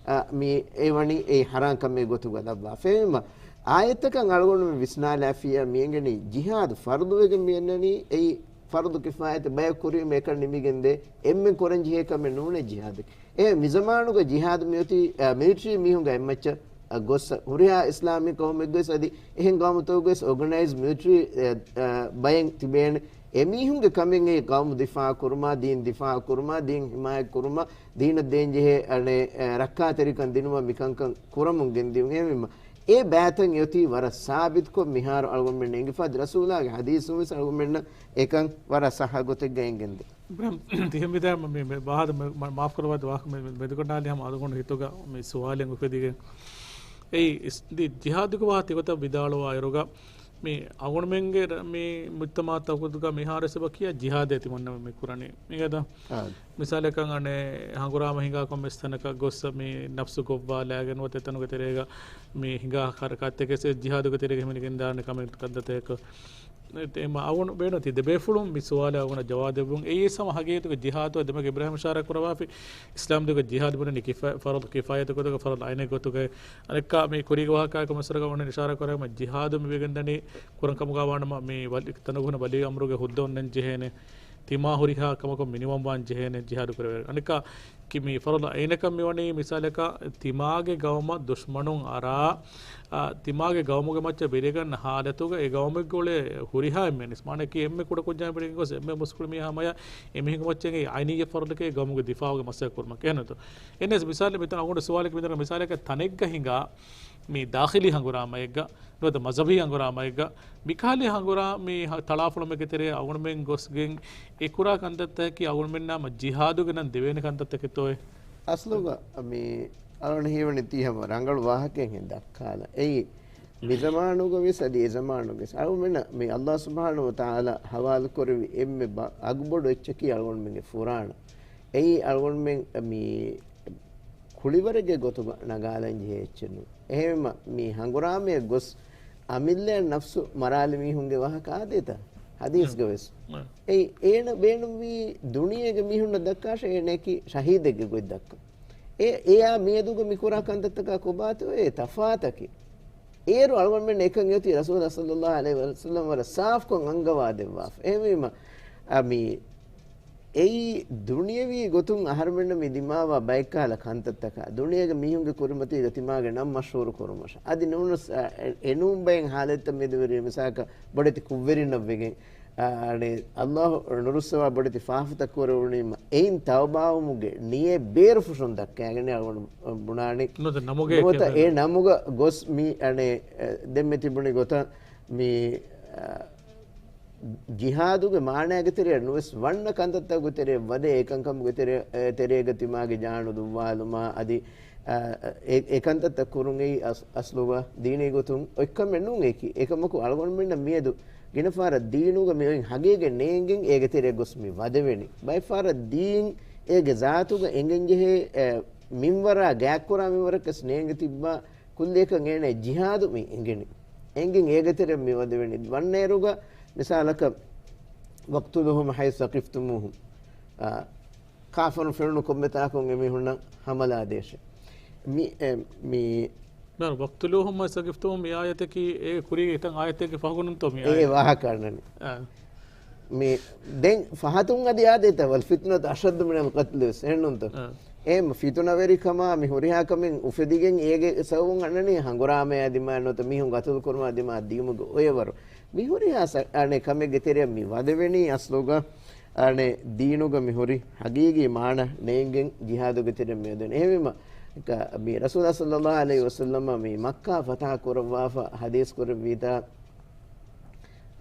އަ، މި އެވަނީ އެ ޙަރާން ކަމެއް ގޮތުގަ ލައްވާފައެވެ. އާޔަތަކަށް އަޅުގަނޑުމެން ވިސްނާލާފިއްޔާ މި އެނގެނީ ޖިހާދު ފަރުޟުވެގެން މި އަންނަނީ އެއީ ފަރުޟު ކިފާޔަތެއް ބަޔަކު ކުރީމަ އެކަން ނިމިގެންދޭ އެންމެން ކުރަން ޖެހޭ ކަމެއް ނޫނޭ ޖިހާދެއް. އެ މިޒަމާނުގަ ޖިހާދު މިއޮތީ، އަ، މިލިޓަރީ މީހުންގެ އެއްމައްޗަށް، އަ، ގޮއްސަ ހުރިހާ އިސްލާމީ ޤައުމެއްގަވެސް އަދި އެހެން ޤައުމުތަކުގަވެސް އޯގަނައިޒް މިލިޓަރީ، އެ، އަ، ބައެއް ތިބޭނެ. އެމީހުންގެ ކަމެއް އެ ޤައުމު ދިފާޢު ކުރުމާ، ދީން ދިފާޢު ކުރުމާ، ދީން ޙިމާޔަތް ކުރުމާ، ދީނަށް ދޭންޖެހޭ، އަނެއް، އެ، ރައްކާތެރިކަން ދިނުމަށް މިކަންކަން ކުރަމުން ގެންދިޔުން. އެހެންވީމަ، އެ ބައިތައް އޮތީ ވަރަށް ސާބިތުކޮށް މިހާރު އަޅުގަނޑުމެން އެނގިފަ އަދި ރަސޫލާގެ ޙަދީޘުން ވެސް އަޅުގަނޑުމެންނަށް އެކަން ވަރަށް ޞައްޙަ ގޮތެއްގަ އެނގެންދޭ. އިބްރާހިމް، ތިހެން ވިދާ މި، މި، މި ބާދަ މި، މަ، މާފު ކުރައްވާތި ވާހަކަ މި، މި، މެދުކޮށް ނާލި ހަމަ އަޅުގަނޑު ހިތުގަ މި ސުވާލެއް އުފެދިގެން. އެއީ އިސް، ދި، ޖިހާދުގެ ވާހަކަ ތިގޮތަށް ވިދާޅުވާ އިރުގަ މި އަޅުގަނޑުމެންގެ ރ، މި މުޖްތަމަޢުތަކުގަ މިހާރުވެސް އެބަ ކިޔާ ޖިހާދޭ ތިމަންނަމެން މި ކުރަނީ. މިގެދަ؟ އާ. މިސާލަކަށް އަނެއް ހަނގުރާމަ ހިނގާ ކޮންމެސް ތަނަކަށް ގޮއްސަ މި ނަފްސު ގޮއްވާލާގެން ނުވަތަ އެތަނުގެ ތެރޭގަ މި ހިނގާ ހަރަކާތްތަކެއް ޖިހާދުގެ ތެރޭގަ ހިމެނިގެންދާނެ ކަމެއް ކަންތައްތަކެއް. އެ، އެ، މަ، އަވަން ބޭނުން ތި ދެބޭފުޅުން މި ސުވާލަށް އަވަނަ ޖަވާބު ދެއްވުން. އެއީ ހަމަ ހަގީގަތުގެ ޖިހާދު ދެމެގެ އިބްރާހިމް އިޝާރާ ކުރައްވާފި އިސްލާމް ދީނުގެ ޖިހާދު ބުނަނީ ކިފާ، ފަރުޟު ކިފާޔަތު ގޮތުގަ ފަރުޟު ޢައިނެއް ގޮތުގަ. އަނެއްކާ މި ކުރީގެ ވާހަކައިގެ މައްސަލަގަ އޮންނަން އިޝާރާ ކުރައްވާ ޖިހާދު މި ވެގެންދަނީ ކުރަން ކަމުގަ ވާނަމަ މި ވަލި، ތަނަގުނަ ވަލީ އަމްރުގެ ހުއްދަ އޮންނަން ޖެހޭނެ. ތިމާ ހުރިހާ ކަމަކުން މިނިވަންވާން ޖެހޭނެ ޖިހާދު ކުރެވޭ. އަނެއްކާ ކި މި ފަރުޟު އައިނަކަށް މިވަނީ މިސާލަކަށް ތިމާގެ ގައުމަށް ދުޝްމަނުން އަރާ، އާ، ތިމާގެ ގައުމުގެ މައްޗަށް ބެލިގަންނަ ހާލަތުގަ އެ ގައުމެއްގެ އުޅޭ ހުރިހާ އެންމެން މާނައަކީ އެންމެ ކުޑަކުއްޖާމެން ބެލިގެން ގޮސް އެންމެ މުސްކުޅި މީހާ ހަމަޔަށް އެމީހުންގެ މައްޗަށް އައިނީގެ ފަރުޟަކީ ގައުމުގެ ދިފާޢުގެ މަސައްކަތް ކުރުމަކީ. އެހެންނަމަ އެއް މިސާލެއް މިތަނަށް އަޅުގަނޑު ސުވާލެއް މިދަނީ މިސާލަކަށް ތަނެއްގަ ހިނގާ މި ދާޚިލީ ހަނގުރާމައެއްގަ ނުވަތަ މަޒްހަބީ ހަނގުރާމައެއްގަ މިކަހަލަ ހަނގުރާމަ މި ހަ-، ތަޅާފޮޅުމެއްގެ ތެރެއަށް އަޅުގަނޑުމެން ގޮސްގެން އެ ކުރާ ކަންތައްތަކަކީ އަޅުގަނޑުމެންނާ މަ ޖިހާދުގެ ނަން ދެވޭނެ ކަންތައްތަކެއްތޯއޭ؟ އަސްލުގަ މި އަޅުގަނޑު ހީވަނީ ތީ ހަމަ ރަނގަޅު ވާހަކައެއް ހެން ދައްކާލަން. އެއީ މި ޒަމާނުގަ ވެސް އަދި އެ ޒަމާނުގަ ވެސް އަޅުގަނޑުމެންނަށް މި އައްލާހު ސުބްޙާނަހޫ ވަތަޢާލާ ހަވާލުކުރެއްވި އެންމެ ބަ-، އަގުބޮޑު އެއްޗަކީ އަޅުގަނޑުމެންގެ ފުރާނަ. އެއީ އަޅުގަނޑުމެން މި ކުޅިވަރެއްގެ ގޮތުގަ ނަގާލަން ޖެހޭ އެއްޗެއް ނޫން. އެހެންވީމަ، މި ހަނގުރާމަޔަށް ގޮސް އަމިއްލައަށް ނަފްސު މަރާލި މީހުންގެ ވާހަކަ އާދޭތަ؟ ހަދީސްގަ ވެސް. އެއީ، އޭނަ ބޭނުންވީ ދުނިޔޭގެ މީހުންނަށް ދައްކާށޭ، އޭނައަކީ ޝަހީދެއްގެ ގޮތް ދައްކަން. އެ، އެޔާ މިއަދުގަ މި ކުރާ ކަންތައްތަކާ ކޮބާތޯއޭ ތަފާތަކީ؟ އޭރު އަޅުގަނޑުމެން އެކަން އޮތީ ރަސޫލާ ޞައްލައްލާހު ޢަލައިހި ވަސައްލަމަ ވަރަށް ސާފުކޮށް އަންގަވާދެއްވާފަ. އެހެންވީމަ، އަ، މި އެއީ ދުނިޔަވީ ގޮތުން އަހަރުމެންނަށް މި ދިމާވާ ބައެއްކަހަލަ ކަންތައްތަކާ، ދުނިޔޭގެ މީހުންގެ ކުރިމަތީގަ ތިމާގެ ނަން މަޝްހޫރު ކުރުމަށާ، އަދި ނޫނަސް، އަ، އެ، އެނޫން ބައެއް ހާލަތްތައް މެދުވެރި މިސާލަކަށް ބޮޑެތި ކުށްވެރިންނަށް ވެގެން، އަ، އަނެއް އައްލާހު ނުރުއްސަވާ ބޮޑެތި ފާފަތައް ކުރެވުނީމަ، އެއިން ތައުބާވުމުގެ ނިޔަތް ބޭރުފުށުން ދައްކައިގެން އަޅުގަނޑު ބުނާނީ. ނުވަތަ ނަމުގެ ނުވަތަ އެ ނަމުގަ ގޮސް މި، އަނެއް، އަ، ދެންމެ ތިބުނި ގޮތަށް މި، އަ، ޖިހާދުގެ މާނައިގެ ތެރެއަށް ނުވެސް ވަންނަ ކަންތައްތަކުގެ ތެރެއަށް ވަދެ އެކަންކަމުގެ ތެރެ-، އެ، ތެރޭގަ ތިމާގެ ޖާނު ދުއްވާލުމާ އަދި، އަ، އެ، އެކަންތައްތައް ކުރުން އެއީ އަސް-، އަސްލުގަ ދީނީ ގޮތުން އޮތްކަމެއް ނޫން އެކި. އެކަމަކު އަޅުގަނޑުމެންނަށް މިއަދު ގިނަ ފަހަރަށް ދީނުގަ މި އޮތް ހަގީގަތް ނޭނގެން އޭގެ ތެރެއަށް ގޮސް މި ވަދެވެނީ. ބައެއް ފަހަރަށް ދީން އޭގެ ޒާތުގަ އެނގެންޖެހޭ، އެ، މިންވަރާ ގާތްކުރާ މިންވަރަކަސް ނޭނގެ ތިއްބާ ކުއްލިއަކަށް އޭނަ ޖިހާދު މި އެނގެނީ. އެނގެން އޭގެ ތެރެއަށް މި ވަދެވެނީ. ވަންނައިރުގަ މިސާލަކަށް "واقتلوهم حيث ثقفتموهم." އާ، ކާފަރުން ފެނުނު ކޮންމެ ތާކުން އެމީހުންނަށް ހަމަލާ ދޭށޭ. މި، އެ، މި ނާ، "واقتلوهم حيث ثقفتموهم" މި އާޔަތަކީ އޭގެ ކުރީގެ އެތައް އާޔަތެއްގެ ފަހުގަ ނޫންތޯ މި އެ އާޔަތް؟ ވާހަކަ އަންނަނީ. އާ. މި ދެން ފަހަތުން އަދި އާދޭތަ؟ "والفتنة أشد من القتل" ވެސް އެހެންނޫންތޯ؟ އާ. އެ ފިތުނަވެރިކަމާ މި ހުރިހާ ކަމެއް އުފެދިގެން އޭގެ ސަބަބުން އަންނަނީ ހަނގުރާމަޔާ ދިމާ ނުވަތަ މީހުން ގަތުލު ކުރުމާ ދިމާ ދިޔުމުގެ އޮޔަވަރު. މި ހުރިހާ ސަ-، އަނެއް ކަމެއްގެ ތެރެއަށް މި ވަދެވެނީ އަސްލުގަ، އަނެއް ދީނުގަ މި ހުރި ހަގީގީ މާނަ ނޭނގެން ޖިހާދުގެ ތެރެއަށް މި ވަދެވެނީ. އެހެންވީމަ، ކަ-، މި ރަސޫލާ ޞައްލައްލާހު ޢަލައިހި ވަސައްލަމަ މި މައްކާ ފަތަޙަ ކުރައްވާފަ ޙަދީޘް ކުރެއްވީތާ،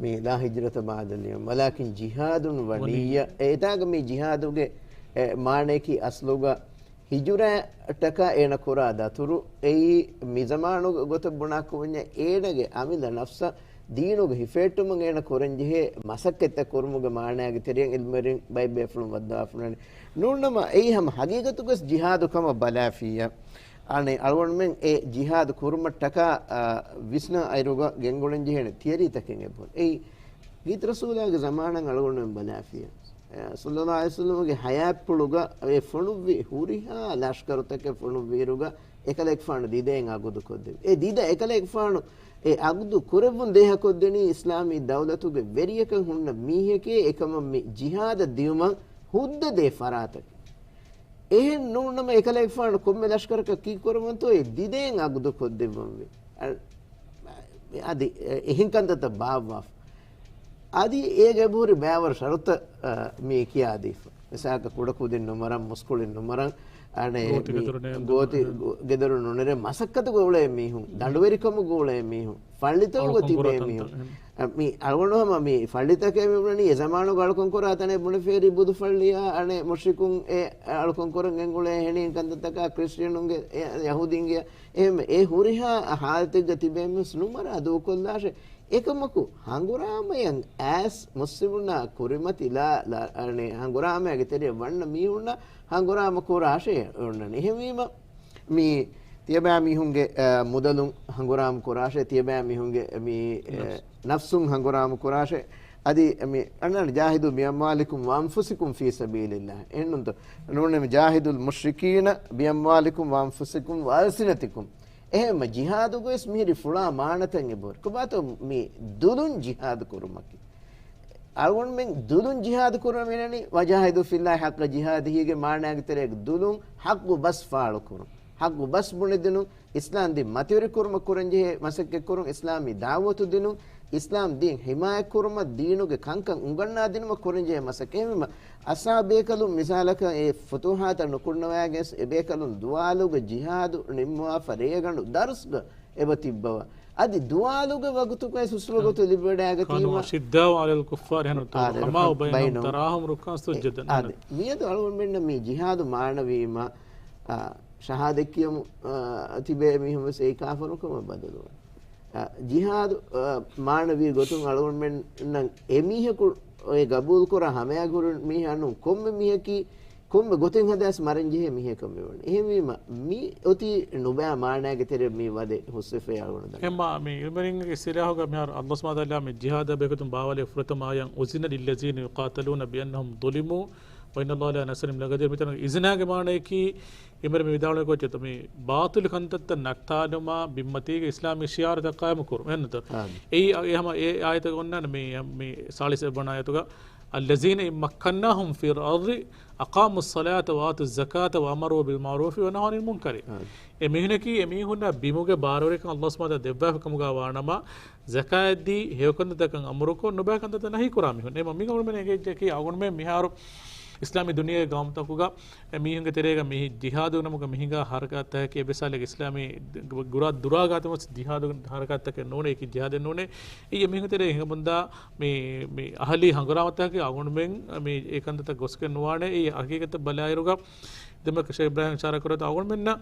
މި "لا هجرة بعد اليوم ولكن جهاد ونية". އެތާގަ މި ޖިހާދުގެ، އެ، މާނަޔަކީ އަސްލުގަ ހިޖުރައަށްޓަކާ އޭނަ ކުރާ ދަތުރު. އެއީ މިޒަމާނުގެ ގޮތަށް ބުނާކަމަށް އޭނަގެ އަމިއްލަ ނަފްސަށް ދީނުގެ ހިފެހެއްޓުމަށް އޭނަ ކުރަންޖެހޭ މަސައްކަތްތައް ކުރުމުގެ މާނައިގެ ތެރެއިން ޢިލްމުވެރިން ބައެއް ބޭފުޅުން ވައްދާފަ ނޫން. ނޫންނަމަ އެއީ ހަމަ ހަގީގަތުގަސް ޖިހާދު ކަމަށް ބަލާފިއްޔާ. އަނެއް އަޅުގަނޑުމެން އެ ޖިހާދު ކުރުމަށްޓަކާ، އާ، ވިސްނާ އިރުގަ ގެންގުޅެން ޖެހޭނެ ތިޔަރީތަކެއް އެބަހުރި. އެއީ ގީތު ރަސޫލާގެ ޒަމާނަށް އަޅުގަނޑުމެން ބަލާފިއްޔާ. އެ، ޞައްލައްލާހު ޢަލައިހި ވަސައްލަމަގެ ޙަޔާތްޕުޅުގަ އެ ފޮނުއްވި ހުރިހާ ލަޝްކަރުތަކެއް ފޮނުއްވިއިރުގަ އެކަލޭގެފާނު ދިދައިން އަގުދު ކޮށްދެވި. އެ ދިދަ އެކަލޭގެފާނު އެ އަގުދު ކުރެއްވުން ދޭހަކޮށްދެނީ އިސްލާމީ ދައުލަތުގެ ވެރިޔަކަށް ހުންނަ މީހެކޭ އެކަމަށް މި ޖިހާދަށް ދިޔުމަށް ހުއްދަ ދޭ ފަރާތަކީ. އެހެން ނޫންނަމަ އެކަލޭގެފާނު ކޮންމެ ލަޝްކަރަކަށް ކީއްކުރަމުންތޯ އެ ދިދައިން އަގުދު ކޮށްދެއްވަންވީ. އަ-، އަދި އެ-، އެހެން ކަންތައްތައް ބާއްވާފަ. އަދި އޭގެ އެބަހުރި ބައިވަރު ޝަރުތައް، އަ، މި ކިޔާދީފަ. މިސާލަކަށް ކުޑަކުދިން ނުމަރަން، މުސްކުޅިން ނުމަރަން، އަނެއް ގޯތި މި ގެދޮރު ނޭނދުން، ގޯތި އެ، ގެ-، ގެދޮރު ނުނެރެ މަސައްކަތުގަ އުޅޭ މީހުން، ދަނޑުވެރިކަމުގަ އުޅޭ މީހުން، ފައްޅިތަކުގަ އަޅުކަން ކުރާ ތިބޭ މީހުން. ތަންތަން، އެ. އަ، މި އަޅުގަނޑު ހަމަ މި ފައްޅިތަކޭ މި ބުނަނީ އެ ޒަމާނުގަ އަޅުކަން ކުރާ ތަނެއް ބުނެފޭރި ބުދު ފައްޅިއާ، އަނެއް މުޝްރިކުން އެ އަޅުކަން ކުރަން ގެންގުޅޭ އެހެނިހެން ކަންތައްތަކާ ކްރިސްޓިއަނުންގެ އެ ޔަހޫދީންގެ އެހެން އެ ހުރިހާ ހާލަތެއްގަ ތިބޭ މީސް ނުމަރާ ދޫކޮށްލާށޭ. އެކަމަކު ހަނގުރާމަޔަށް އައިސް މުސްލިމުންނާ ކުރިމަތިލާ، ލާ-، އަނެއް ހަނގުރާމަޔަށް ތެރެއަށް ވަންނަ މީހުންނަށް ހަނގުރާމަ ކުރާށޭ އޮންނަނީ. އެހެންވީމަ، މި ތިޔަބައިމީހުންގެ، އަ، މުދަލުން ހަނގުރާމަ ކުރާށޭ، ތިޔަބައިމީހުންގެ މި، އެ، ނަފްސު. ނަފްސުން ހަނގުރާމަ ކުރާށޭ. އަދި މި އަންނަން، "جاهدوا بأموالكم وأنفسكم في سبيل الله." އެހެންނުންތޯ؟ ނޫން، "جاهدوا المشركين بأموالكم وأنفسكم وألسنتكم." އެހެންމަ ޖިހާދުގަ ވެސް މިހިރީ ފުޅާ މާނަތައް އެބަހުރި. ކޮބާތޯ މި ދުލުން ޖިހާދު ކުރުމަކީ؟ އަޅުގަނޑުމެން ދުލުން ޖިހާދު ކުރަން މިނަނީ، وجاهدوا في الله حق جهاده ގެ މާނާގެ ތެރޭގަ ދުލުން ޙައްޤު ބަސް ފާޅުކުރުން، ޙައްޤު ބަސް ބުނެދިނުން، އިސްލާމް ދީން މަތިވެރިކުރުމަށް ކުރަންޖެހޭ މަސައްކަތްކުރުން، އިސްލާމީ ދަޢުވަތު ދިނުން، އިސްލާމް ދީން ޙިމާޔަތްކުރުމަށް، ދީނުގެ ކަންކަން އުނގަންނާދިނުމަށް ކުރަންޖެހޭ މަސައްކަތް. އެހެންވީމަ، އަސާބޭކަލުން މިސާލަކަށް އެ ފުތޫޙާތަށް ނުކުންނަވައިގެން އެބޭކަލުން ދުވާލުގަ ޖިހާދު ނިންމުވާފަ ރޭގަނޑު ދަރުސްގަ އެބަ ތިއްބަވާ. އަދި ދުވާލުގެ ވަގުތުގައި ސުސްވަގޮތު ލިބިވަޑައިގަތީމަ، كانوا أشداء على الكفار، އެހެން، رحماء بينهم، بينهم، تراهم ركعا سجدا. އާދެ، މިއަދު އަޅުގަނޑުމެންނަށް މި ޖިހާދު މާނަވީމަ، އާ، ޝަހާދަތް ކިޔަމު، އާ، ތިބޭ މީހުން ވެސް އެއީ ކާފަރުންކަމަށް ބަދަލުވާނެ. އާ، ޖިހާދު، އާ، މާނަވީ ގޮތުން އަޅުގަނޑުމެންނަށް އެމީހަކު އެ ގަބޫލުކުރާ ހަމަޔަށް ހުރި މީހާ ނޫން، ކޮންމެ މީހަކީ ކޮންމެ ގޮތެއް ހަދާސް މަރަންޖެހޭ މީހެއްކަން މިވަނީ. އެހެންވީމަ، މި އޮތީ ނުބައި މާނާގެ ތެރެ މި ވަދެ ހުސްވެފައި އަޅުގަނޑު ދަނީ. އެމާ މި އިލްމުވެރިންގެ އިސްތިލާހުގަ މިހާރު ﷲ ސުބްޙާނަހޫ ވަތަޢާލާ މި ޖިހާދާ ބެހޭގޮތުން ބާވާލި ފުރަތަމަ އާޔަތް، أذن للذين يقاتلون بأنهم ظلموا وإن الله على نصرهم لقدير. މިތަނުގަ އިޒުނާގެ މާނަޔަކީ، އިމަރު މި ވިދާޅުވި ކޮށްޗެއް މި ބާޠިލު ކަންތައްތައް ނައްތާލުމާ ބިންމަތީގެ އިސްލާމީ ޝިޢާރުތައް ޤާއިމު ކުރުން. އެހެންނުތަ؟ އާނ. އެއީ އެ ހަމަ އެ އާޔަތަކަށް އޮންނާނެ މި، މި ސާޅީސް އެއްވަނަ އާޔަތުގަ، الذين إن مكناهم في الأرض أقاموا الصلاة وآتوا الزكاة وأمروا بالمعروف ونهوا عن المنكر. އާނ. އެ މީހުނަކީ އެ މީހުންނަށް ބިމުގެ ބާރުވެރިކަން ﷲ ސުބްޙާނަހޫ ވަތަޢާލާ ދެއްވާފަ ކަމުގަ ވާނަމަ، ޒަކާތްދީ، ހެޔޮކަންތައްތަކަށް އަމުރުކޮށް، ނުބައި ކަންތައްތައް ނަހީ ކުރާ މީހުން. އެ މަ-، މި އަޅުގަނޑުމެން އެނގޭ އެއްޗަކީ އަޅުގަނޑުމެން މިހާރު އިސްލާމީ ދުނިޔޭގެ ގައުމުތަކުގަ އެ މީހުންގެ ތެރޭގަ މި ޖިހާދު ނަމުގަ މި ހިނގާ ހަރަކާތްތަކަކީ އެއްވެސް ހާލެއްގަ އިސްލާމީ ދު-، ގުރާ-، ދުރާ ގާތުން ވެސް ޖިހާދު ހަރަކާތްތަކެއް ނޫނޭ، އެކި ޖިހާދެއް ނޫނޭ. އެއީ އެ މީހުން ތެރޭ ހިނގަމުންދާ މި، މި އަހަލީ ހަނގުރާމަތަކަކީ އަޅުގަނޑުމެން މި އެ ކަންތައްތައް ގޮސްގެން ނުވާނެ. އެއީ ހަގީގަތަށް ބަލާއިރުގަ ދެމެ ޝޭޚް އިބްރާހީމް އިޝާރާ ކުރެއްވި އަޅުގަނޑުމެންނަށް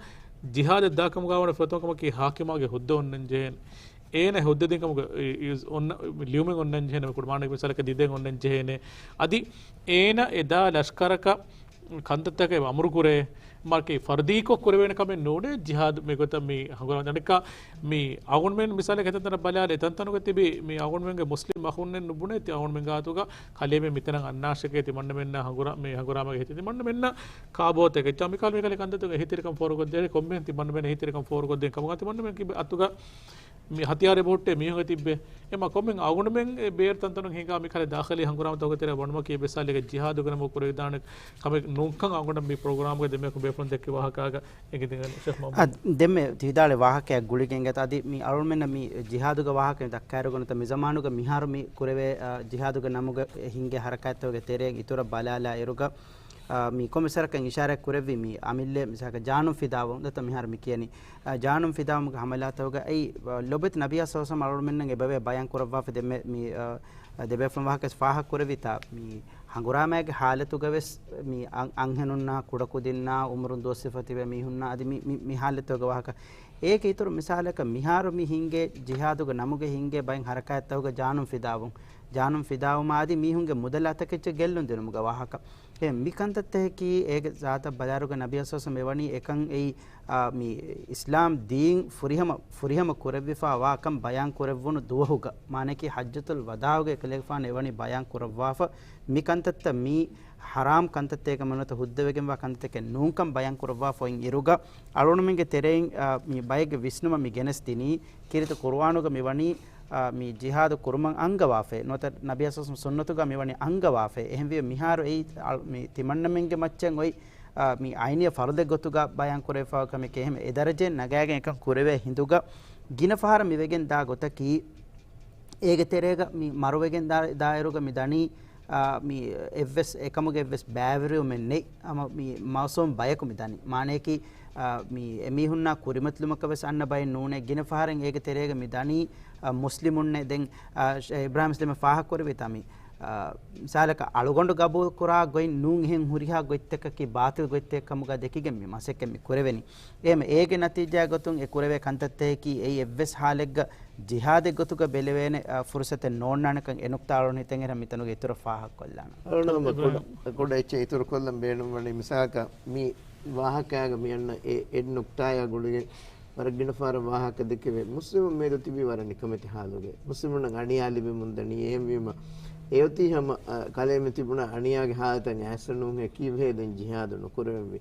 ޖިހާދެއް ދާ ކަމުގަ ވަނީ ފުރަތަމަ ކަމަކީ ހާކިމާގެ ހުއްދަ އޮންނަން ޖެހޭނެ. އޭނަ ހުއްދަ ދިން ކަމުގަ އި-، އި-، އޮންނަ، ލިޔުމެއް އޮންނަން ޖެހޭނެ. ކުޑަ މާނައަކީ މިސާލަކަށް ދިދެއް އޮންނަން ޖެހޭނެ. އަދި އޭނަ އެ ދާ ލަޝްކަރަކަށް ކަންތައްތަކެއް އަމުރު ކުރޭ، މާކީ ފަރުދީކޮށް ކުރެވޭނެ ކަމެއް ނޫނޭ. ޖިހާދު މިގޮތަށް މި ހަނގުރާމަ ދަނިކާ މި އަޅުގަނޑުމެން މިސާލެއް އެތަންތަނަށް ބަލާލި، އެތަންތަނުގަ ތިބި މި އަޅުގަނޑުމެންގެ މުސްލިމް އަޚުންނެއް ނުބުނޭ ތި އަޅުގަނޑުމެން ގާތުގަ ކަލޭމެން މިތަނަށް އަންނާށެކޭ ތިމަންނަމެންނަށް ހަނގުރާ-، މި ހަނގުރާމަގެ ހިތި ތިމަންނަމެންނަށް ކާބޯތަކެއް އެއްޗާ މިކަހަލަ މިކަހަލަ ކަންތައްތަކުގެ އެހީތެރިކަން ފޯރުކޮށްދޭނެ ކޮންމެހެން ތިމަންނަމެން އެހީތެރިކަން ފޯރުކޮށްދޭން ކަމުގަ ތިމަންނަމެން ކިބެ އަތުގަ މި ހަތިޔާރެއް ބޮހޮއްޓޭ މީހުންގެ ތިއްބެ. އެމަ ކޮންމެހެން އަޅުގަނޑުމެން އެ ބޭރު ތަންތަނުން ހިނގާ މިކަހަލަ ދާޚިލީ ހަނގުރާމަތަކުގެ ތެރެއަށް ވަނުމަކީ އެއްވެސް ހާލެއްގަ ޖިހާދުގެ ނަމުގަ ކުރެވިދާނެ ކަމެއް ނޫންކަން އަޅުގަނޑަށް މި ޕްރޮގްރާމުގަ ދެމެކު ބޭފުޅުން ދެއްކި ވާހަކައިގަ އެނގިދިނގަން ޝޭޚް މުޙައްމަދު. އަ، ދެންމެ ތި ވިދާޅުވި ވާހަކައަށް ގުޅިގެން އަދި މި އަޅުގަނޑުމެންނަށް މި ޖިހާދުގެ ވާހަކަ ދައްކާއިރުގަ ނުތަ މި ޒަމާނުގަ މިހާރު މި ކުރެވޭ، އަ، ޖިހާދުގެ ނަމުގަ ހިންގޭ ހަރަކާތްތަކުގެ ތެރެއިން އިތުރަށް ބަލާލާ އިރުގަ، އަ، މި ކޮންމެސް ވަރަކަށް އިޝާރާތް ކުރެއްވި މި އަމިއްލަ މިސާލަކަށް ޖާނުން ފިދާވުން ދަތަ މިހާރު މި ކިޔަނީ، އަ، ޖާނުން ފިދާވުމުގެ ހަމަލާތަކުގަ އެއީ، އަ، ލޮބުވެތި ނަބިއްޔާ ޞައްލައްލާހު ޢަލައިހި ވަސައްލަމް އެބަވޭ ބަޔާން ކުރައްވާފަ ދެންމެ މި، އަ، ދެބޭފުޅުން ވާހަކަ ފާހަގަ ކުރެވިތާ މި ހަނގުރާމައިގެ ހާލަތުގަވެސް މި އަން-، އަންހެނުންނާ، ކުޑަކުދިންނާ، އުމުރުން ދުވަސް ސިފަ ތިބޭ މީހުންނާ އަދި މި، މި، މި ހާލަތުގެ ވާހަކަ. އޭގެ އިތުރު މިސާލަކަށް މިހާރު މި ހިނގޭ ޖިހާދުގެ ނަމުގަ ހިނގޭ ބައެއް ހަރަކާތްތަކުގަ ޖާނުން ފިދާވުން، ޖާނުން ފިދާވުމާ އަދި މީހުންގެ މުދަލާ ތަކެއްޗެއް ގެއްލުން ދިނުމުގެ ވާހަކަ. އެ މި ކަންތައްތަކަކީ އޭގެ ޒާތަށް ބަލާއިރުގަ ނަބިއްޔާ ޞައްލައްލާހު ޢަލައިހި ވަސައްލަމް އެވަނީ އެކަން އެއީ، އާ، މި އިސްލާމް ދީން ފުރިހަމަ، ފުރިހަމަ ކުރެއްވިފާ ވާކަން ބަޔާން ކުރެއްވުނު ދުވަހުގަ، މާނައަކީ ޙައްޖަތުލް ވަދާޢުގަ އެކަލޭގެފާނު އެވަނީ ބަޔާން ކުރައްވާފަ، މި ކަންތައްތައް މީ ޙަރާމް ކަންތައްތަކެއް ނުވަތަ ހުއްދަވެގެންވާ ކަންތައްތަކެއް ނޫންކަން ބަޔާން ކުރައްވާފަ އޮތް އިރުގަ، އަޅުގަނޑުމެންގެ ތެރެއިން، އާ، މި ބައެއްގެ ވިސްނުމަށް މި ގެނެސް ދިނީ، ކީރިތި ޤުރުއާނުގަ މި ވަނީ، އާ، މި ޖިހާދު ކުރުމަށް އަންގަވާފައޭ. ނުވަތަ ނަބިއްޔާ ޞައްލައްލާހު ޢަލައިހި ވަސައްލަމް ސުންނަތުގަ މި ވަނީ އަންގަވާފައޭ. އެހެންވިޔަ މިހާރު އެއީ، އަޅު-، މި ތިމަންނަމެންގެ މައްޗަށް އޮތް، އާ، މި އައިނީ ފަރުޟެއް ގޮތުގަ ބަޔާން ކުރެވިފައި ކަމެކޭ. އެހެން އެ ދަރަޖައެއް ނަގާގެން އެކަން ކުރެވޭ ހިނދުގަ ގިނަ ފަހަރަށް މިވެގެން ދާ ގޮތަކީ، އޭގެ ތެރޭގަ މި މަރުވެގެން ދާ-، ދާއިރުގަ މި ދަނީ، އާ، މި އެއްވެސް އެކަމުގެ އެއްވެސް ބައިވެރިވުމެއް ނެތް. ހަމަ މި މައުސޫމް ބަޔަކު މި ދަނީ. މާނައަކީ، އާ، މި އެމީހުންނާ ކުރިމަތިލުމަކަށް ވެސް އަންނަ ބައެއް ނޫނޭ. ގިނަ ފަހަރެއް އޭގެ ތެރޭގަ މި ދަނީ، އާ، މުސްލިމުންނޭ. ދެން، އާ، ޝޭ އިބްރާހިމް އިސްލާމް ފާހަގަ ކުރެވިތާ މި، އާ، މިސާލަކަށް އަޅުގަނޑު ގަބޫލު ކުރާ ގޮތް ނޫން އެހެން ހުރިހާ ގޮތްތަކަކީ ބާޠިލް ގޮތްތަކެއް ކަމުގަ ދެކިގެން މި މަސައްކަތް މި ކުރެވެނީ. އެހެން އޭގެ ނަތީޖާ ގޮތުން އެ ކުރެވޭ ކަންތައްތަކަކީ އެއީ އެއްވެސް ހާލެއްގަ ޖިހާދެއް ގޮތުގަ ބެލެވޭނެ، އަ، ފުރުސަތެއް ނޯންނާނެކަން އެ ނުކްތާ އަޅުގަނޑު ހިތަށް އެރަން މިތަނުގެ އިތުރަށް ފާހަގަކޮށްލާނަން. އަޅުގަނޑު ކުޑަ، ކުޑަ އެއްޗެއް އިތުރު ކޮށްލަން ބޭނުންވަނީ، މިސާލަކަށް މި ވާހަކައިގަ މި އަންނަ އެ އެއް ނުކްތާޔާ ގުޅިގެން ވަރަށް ގިނަ ފަހަރަށް ވާހަކަ ދެކެވޭ. މުސްލިމުން މިއަދު ތިބީ ވަރަށް ނިކަމެތި ހާލުގަ. މުސްލިމުންނަށް އަނިޔާ ލިބެމުން ދަނީ. އެހެންވީމަ، އެއޮތީ ހަމަ، އަ، ކަލޭމެން ތިބުނަ އަނިޔާގެ ހާލަތަށް އައިސް ނޫންހޭ ކީއްވެހޭ ދެން ޖިހާދު ނުކުރެވެންވީ.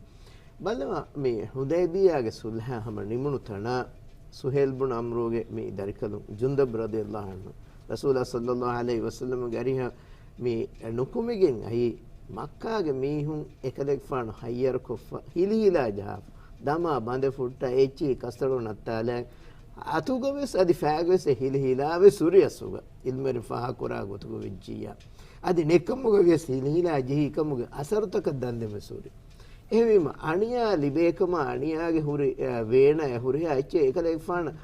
ބަލަވާ، މި ޙުދައިބިއްޔާގެ ޞުލްޙަ ހަމަ ނިމުނު ތަނާ، ސުހޭލް ބުނު ޢަމްރުގެ މި ދަރިކަލުން، ޖުންދަބް ރަޟިޔަﷲ ޢަންހު، ރަސޫލާ ޞައްލަﷲ ޢަލައިހި ވަސައްލަމްގެ އަރިހަށް މި ނުކުމެގެން އައީ މައްކާގެ މީހުން އެކަލޭގެފާނު ހައްޔަރުކޮށްފަ ހިލިހިލާ ޖަހާފަ. ދަމާ ބަނދެފުއްޓާ އެއްޗިހި ކަސްތަޅު ނައްތާލާ އަތުގަވެސް އަދި ފައިގަވެސް އެ ހިލިހިލާވެސް ހުރި އަސްލުގަ. އިލްމުވެރިން ފާހަގަކުރާ ގޮތުގަ ވެއްޖިއްޔާ. އަދި ނެއްކަމުގަ ވިޔަސް ހިލިހިލާ ޖެހި ކަމުގެ އަސަރުތަކަށް ދަންދެންވެސް ހުރި. އެހެންވީމަ، އަނިޔާ ލިބޭކަމާ އަނިޔާގެ ހުރި، އަ، ވޭނަޔަށް ހުރިހާ އެއްޗެއް އެކަލޭގެފާނަށް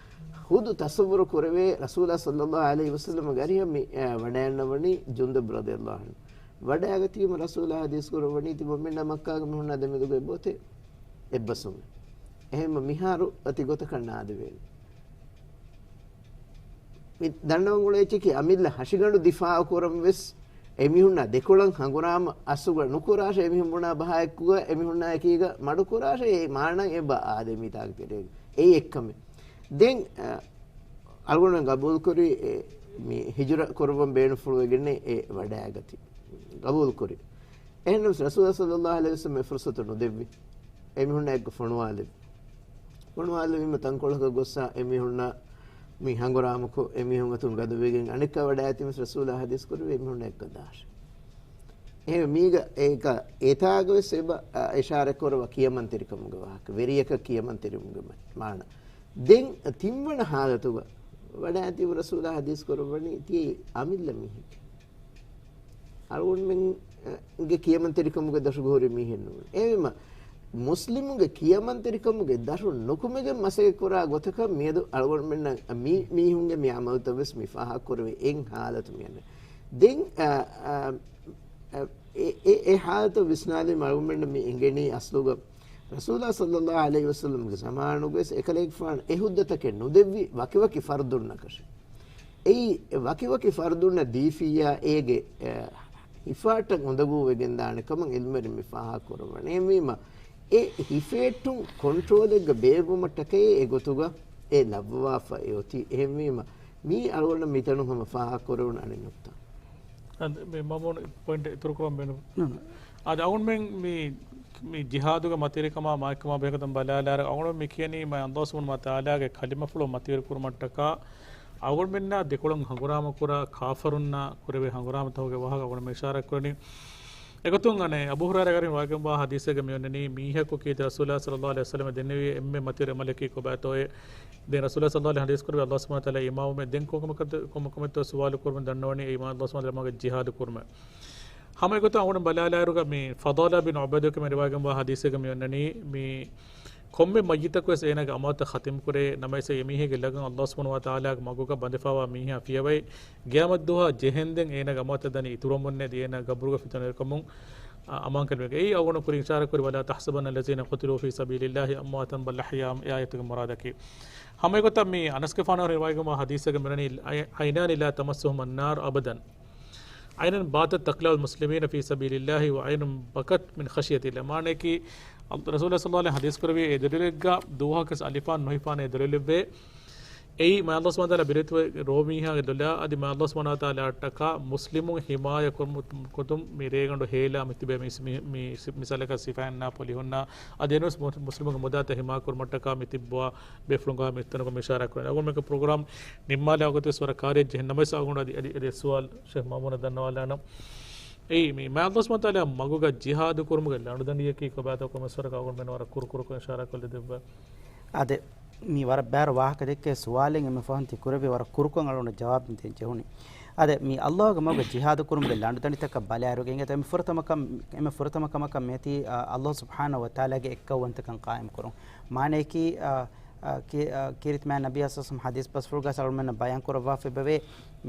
ހުދު ތަޞައްވުރު ކުރެވޭ، ރަސޫލާ ޞައްލައްލާހު ޢަލައިހި ވަސައްލަމަގެ އަރިހަށް މި، އަ، ވަޑައިންނަވަނީ ޖުންދަބް ރަޟިޔައްލާހު ޢަންހު. ވަޑައިގަތީމަ ރަސޫލާ ޙަދީޘް ކުރައްވަނީ ތިބަ މިންނަ މައްކާގެ މީހުންނާ ދެމެދުގައި އެއްބައޮތޭ އެއްބަސްވުމެއް. އެހެންމަ މިހާރު އަތި ގޮތަކަށް ނާދެވޭނެ. މި ދަންނަވަން އުޅޭ އެއްޗަކީ އަމިއްލަ ހަށިގަނޑު ދިފާޢު ކުރަން ވެސް އެމީހުންނާ ދެކޮޅަށް ހަނގުރާމަ އަސްލުގަ ނުކުރާށޭ، އެމީހުން ބުނާ ބަހާ އެއްކުގަ އެމީހުންނާ އެކީގަ މަޑުކުރާށޭ، އެ މާނަ އެބަ އާދެ މިތާގެ ތެރޭގަ. އެއީ އެއްކަމެއް. ދެން، އަ، އަޅުގަނޑުމެން ގަބޫލުކުރި، އެ، މި ހިޖުރަ ކުރައްވަން ބޭނުންފުޅުވެގެންނެއް އެ ވަޑައިގަތީ. ގަބޫލުކުރި. އެހެންނަމަވެސް ރަސޫލާ ޞައްލައްލާހު ޢަލައިހި ވަސައްލަމަ އެ ފުރުޞަތު ނުދެއްވި. އެމީހުންނާ އެއްގޮ ފޮނުވާލެވި. ފޮނުވާލެވީމަ ތަންކޮޅަކަށް ގޮއްސާ އެމީހުންނާ މި ހަނގުރާމަކޮށް، އެމީހުން އަތުން ގަދަވެގެން އަނެއްކާ ވަޑައިގަތީމަވެސް ރަސޫލާ ޙަދީޘް ކުރެވި އެމީހުންނާ އެއްގޮ ދާށޭ. އެހެން މީގަ އޭކަ އެތާގަވެސް އެބަ، އަ، އިޝާރަތް ކުރައްވާ ކިޔަމަންތެރިކަމުގެ ވާހަކަ، ވެރިޔަކަށް ކިޔަމަންތެރިވުމުގެ މާ-، މާނަ. ދެން ތިންވަނަ ޙާލަތުގަ ވަޑައިގަތީ ރަސޫލާ ޙަދީޘް ކުރައްވަނީ ތިޔައީ އަމިއްލަ މީހެކޭ. އަޅުގަނޑުމެންގެ ކިޔަމަންތެރިކަމުގެ ދަށުގަ ހުރި މީހެއް ނޫން. އެހެންވީމަ، މުސްލިމުގެ ކިޔަމަންތެރިކަމުގެ ދަށުން ނުކުމެގެން މަސައްކަތް ކުރާ ގޮތަކަށް މިއަދު އަޅުގަނޑުމެންނަށް މި މީހުންގެ މި ޢަމަލުތައް ވެސް މި ފާހަގަކުރެވޭ އެއް ޙާލަތު މިއަންނަ. ދެން، އަ، އަ، އެ، އެ، އެ ޙާލަތަށް ވިސްނާލީމަ އަޅުގަނޑުމެންނަށް މި އެނގެނީ އަސްލުގަ ރަސޫލާ ޞައްލައްލާހު ޢަލައިހި ވަސައްލަމްގެ ޒަމާނުގަވެސް އެކަލޭގެފާނު އެ ހުއްދަތަކެއް ނުދެއްވި ވަކިވަކި ފަރުދުންނަކަށެއް. އެއީ ވަކިވަކި ފަރުދުންނަށް ދީފިއްޔާ އޭގެ، އެ، ހިފާއްޓަށް އުނދަގޫވެގެންދާނެ ކަމަށް ޢިލްމުވެރިން މި ފާހަގަކުރައްވަނީ. އެހެންވީމަ، އެ ހިފޭއްޓުން ކޮންޓްރޯލެއްގަ ބޭއްވުމަށްޓަކައި އެގޮތުގަ އެ ލައްވަވާފަ އެއޮތީ. އެހެންވީމަ، މީ އަޅުގަނޑަށް މިތަނުން ހަމަ ފާހަގަކުރެވުނު އަނެއް ނުކްތާ. އަދި މި މަމޫނު ޕޮއިންޓް އިތުރުކުރަން ބޭނުން. ނޫން. އަދި އަޅުގަނޑުމެން މި، މި ޖިހާދުގެ މަތިވެރިކަމާ މާތްކަމާ ބެހޭގޮތުން ބަލާލާއިރު، އަޅުގަނޑު މި ކިޔަނީ މާތް ﷲ ސުބްޙާނަހޫ ވަތަޢާލާގެ ކަލިމަފުޅު މަތިވެރިކުރުމަށްޓަކާ، އަޅުގަނޑުމެންނާ ދެކޮޅަށް ހަނގުރާމަކުރާ ކާފަރުންނާ ކުރެވޭ ހަނގުރާމަތަކުގެ ވާހަކަ އަޅުގަނޑު މި އިޝާރާތްކުރަނީ. އެގޮތުން އަނެއް އަބޫ ހުރައިރާ ރަޟިޔަﷲ ޢަންހު ރިވާޔަތްވާ ޙަދީޘެއްގަ މިއޮންނަނީ، މީހަކު ކީރިތި ރަސޫލާ ޞައްލައްލާހު ޢަލައިހި ވަސައްލަމަ ދެންނެވި އެންމެ މަތިވެރި ޢަމަލަކީ ކޮބާތޯއޭ؟ ދެން ރަސޫލާ ޞައްލައްލާހު ޢަލައިހި ވަސައްލަމަ ޙަދީޘް ކުރެއްވި ﷲ ސުބްޙާނަހޫ ވަތަޢާލާ އިމާމުވެ ދެން ކޮންކަމަކަށް، ކޮންކަމެއްތޯ ސުވާލު ކުރުމަށް ދަންނަވަނީ އެ އިމާމު ﷲ ސުބްޙާނަހޫ ވަތަޢާލާ އިމާމު ޖިހާދު ކުރުމެއް. ހަމަ އެގޮތަށް އަޅުގަނޑު ބަލާލާއިރުގަ މި ފަޟާލާ ބިން ޢުބައިދުގެ މި ރިވާޔަތްވާ ޙަދީޘެއްގަ މިއޮންނަނީ މި ކޮންމެ މައްޔިތަކުވެސް އޭނާގެ އަމާންތައް ޚަތިމްކުރޭ، ނަމަވެސް އެ މީހެއްގެ ލަގަން ﷲ ސުބްޙާނަހޫ ވަތަޢާލާގެ މަގުގަ ބަނދެފަވާ މީހާ ފިޔަވައި، ޤިޔާމަތްދުވަހާ ޖެހެންދެން އޭނާގެ އަމާންތައް ދަނީ އިތުރަމުންނޭ އަދި އޭނާ ގަބުރުގަ ފިތުނަވެރިކަމުން، އަ، އަމާންކަންވެގެން. އެއީ އަޅުގަނޑު ކުރިން އިޝާރާތްކުރި، "ولا تحسبن الذين قتلوا في سبيل الله أمواتا بل أحياء" އެ އާޔަތުގެ މުރާދަކީ. ހަމަ އެގޮތަށް މި އަނަސްގެފާނު ރިވާޔަތްވާ ޙަދީޘެއްގަ މިއޮންނަނީ، "عينان لا تمسهما النار أبدا." عينا باتت تقلع المسلمين في سبيل الله وعين بكت من خشية الله. މާނައަކީ، ރަސޫލާ ޞައްލައްލާހު ޢަލައިހި ވަސައްލަމަ ޙަދީޘް ކުރެއްވި އެ ދޮރިލެއްގަ ދުވަހަކަސް އަލިފާން ނުހިފާނެ އެ ދޮރިލެއްވޭ. އެއީ މާތް ﷲ ސުބްޙާނަހޫ ވަތަޢާލާ ބިރެއްތިވެ ރޯ މީހާގެ ދޮލާ އަދި މާތް ﷲ ސުބްޙާނަހޫ ވަތަޢާލާއަށްޓަކާ މުސްލިމުން ޙިމާޔަތް ކުރުމު-، ކޮށްދުން މި ރޭގަނޑު ހޭލާ މި ތިބޭ މި، މި، މި، މިސާލަކަށް ސިފައިންނާ ޕޮލިހުންނާ އަދި އެންވެސް މު-، މުސްލިމުންގެ މުދާތައް ޙިމާ ކުރުމަށްޓަކާ މި ތިއްބުވާ ބޭފުޅުންގެ މި ތަނުގަ މި އިޝާރާތް ކުރަނީ. އަޅުގަނޑުމެންގެ ޕްރޮގްރާމް ނިންމާލާ ވަގުތުވެސް ވަރަށް ކާރިއަށް ޖެހެން ނަމަވެސް އަޅުގަނޑު އަދި، އަދި، އަދި ސުވާލު ޝޭޚް މައުމޫނަށް ދަންނަވާލާނަން. އެއީ މި މާތް ﷲ ސުބްޙާނަހޫ ވަތަޢާލާ މަގުގަ ޖިހާދު ކުރުމުގެ ލަނޑުދަނޑިއަކީ ކޮބާތޯ ކޮންމެސް ވަރަކަށް އަޅުގަނޑުމެން ވަރަށް ކުރު ކުރުކޮށް އިޝާރާތް ކޮށްލަދެއްވާ. އާދެ، މި ވަރަށް ބާރު ވާހަކަ ދެއްކޭ ސުވާލެއް އެންމެ ފަހުން ތި ކުރެއްވި ވަރަށް ކުރުކޮށް އަޅުގަނޑަށް ޖަވާބު ދޭން ޖެހުނީ. އާދެ، މި ﷲގެ މަގުގަ ޖިހާދު ކުރުމުގެ ލަނޑުދަނޑިތަކަށް ބަލާއިރުގަ އިނގޭތޯ އެންމެ ފުރަތަމަ ކަމަށް، އެންމެ ފުރަތަމަ ކަމަކަށް މިއޮތީ، އާ، ﷲ ސުބްޙާނަހޫ ވަތަޢާލާގެ އެއްކައުވަންތަކަން ޤާއިމް ކުރުން. މާނައަކީ، އާ، އާ، ކީ-، އާ، ކީރިތި މާތް ނަބިއްޔާ ޞައްލައްލާހު ޢަލައިހި ވަސައްލަމަ ޙަދީޘް ބަސްފުޅުގަ އަޅުގަނޑުމެންނަށް ބަޔާން ކުރައްވާފައި އެބަވޭ،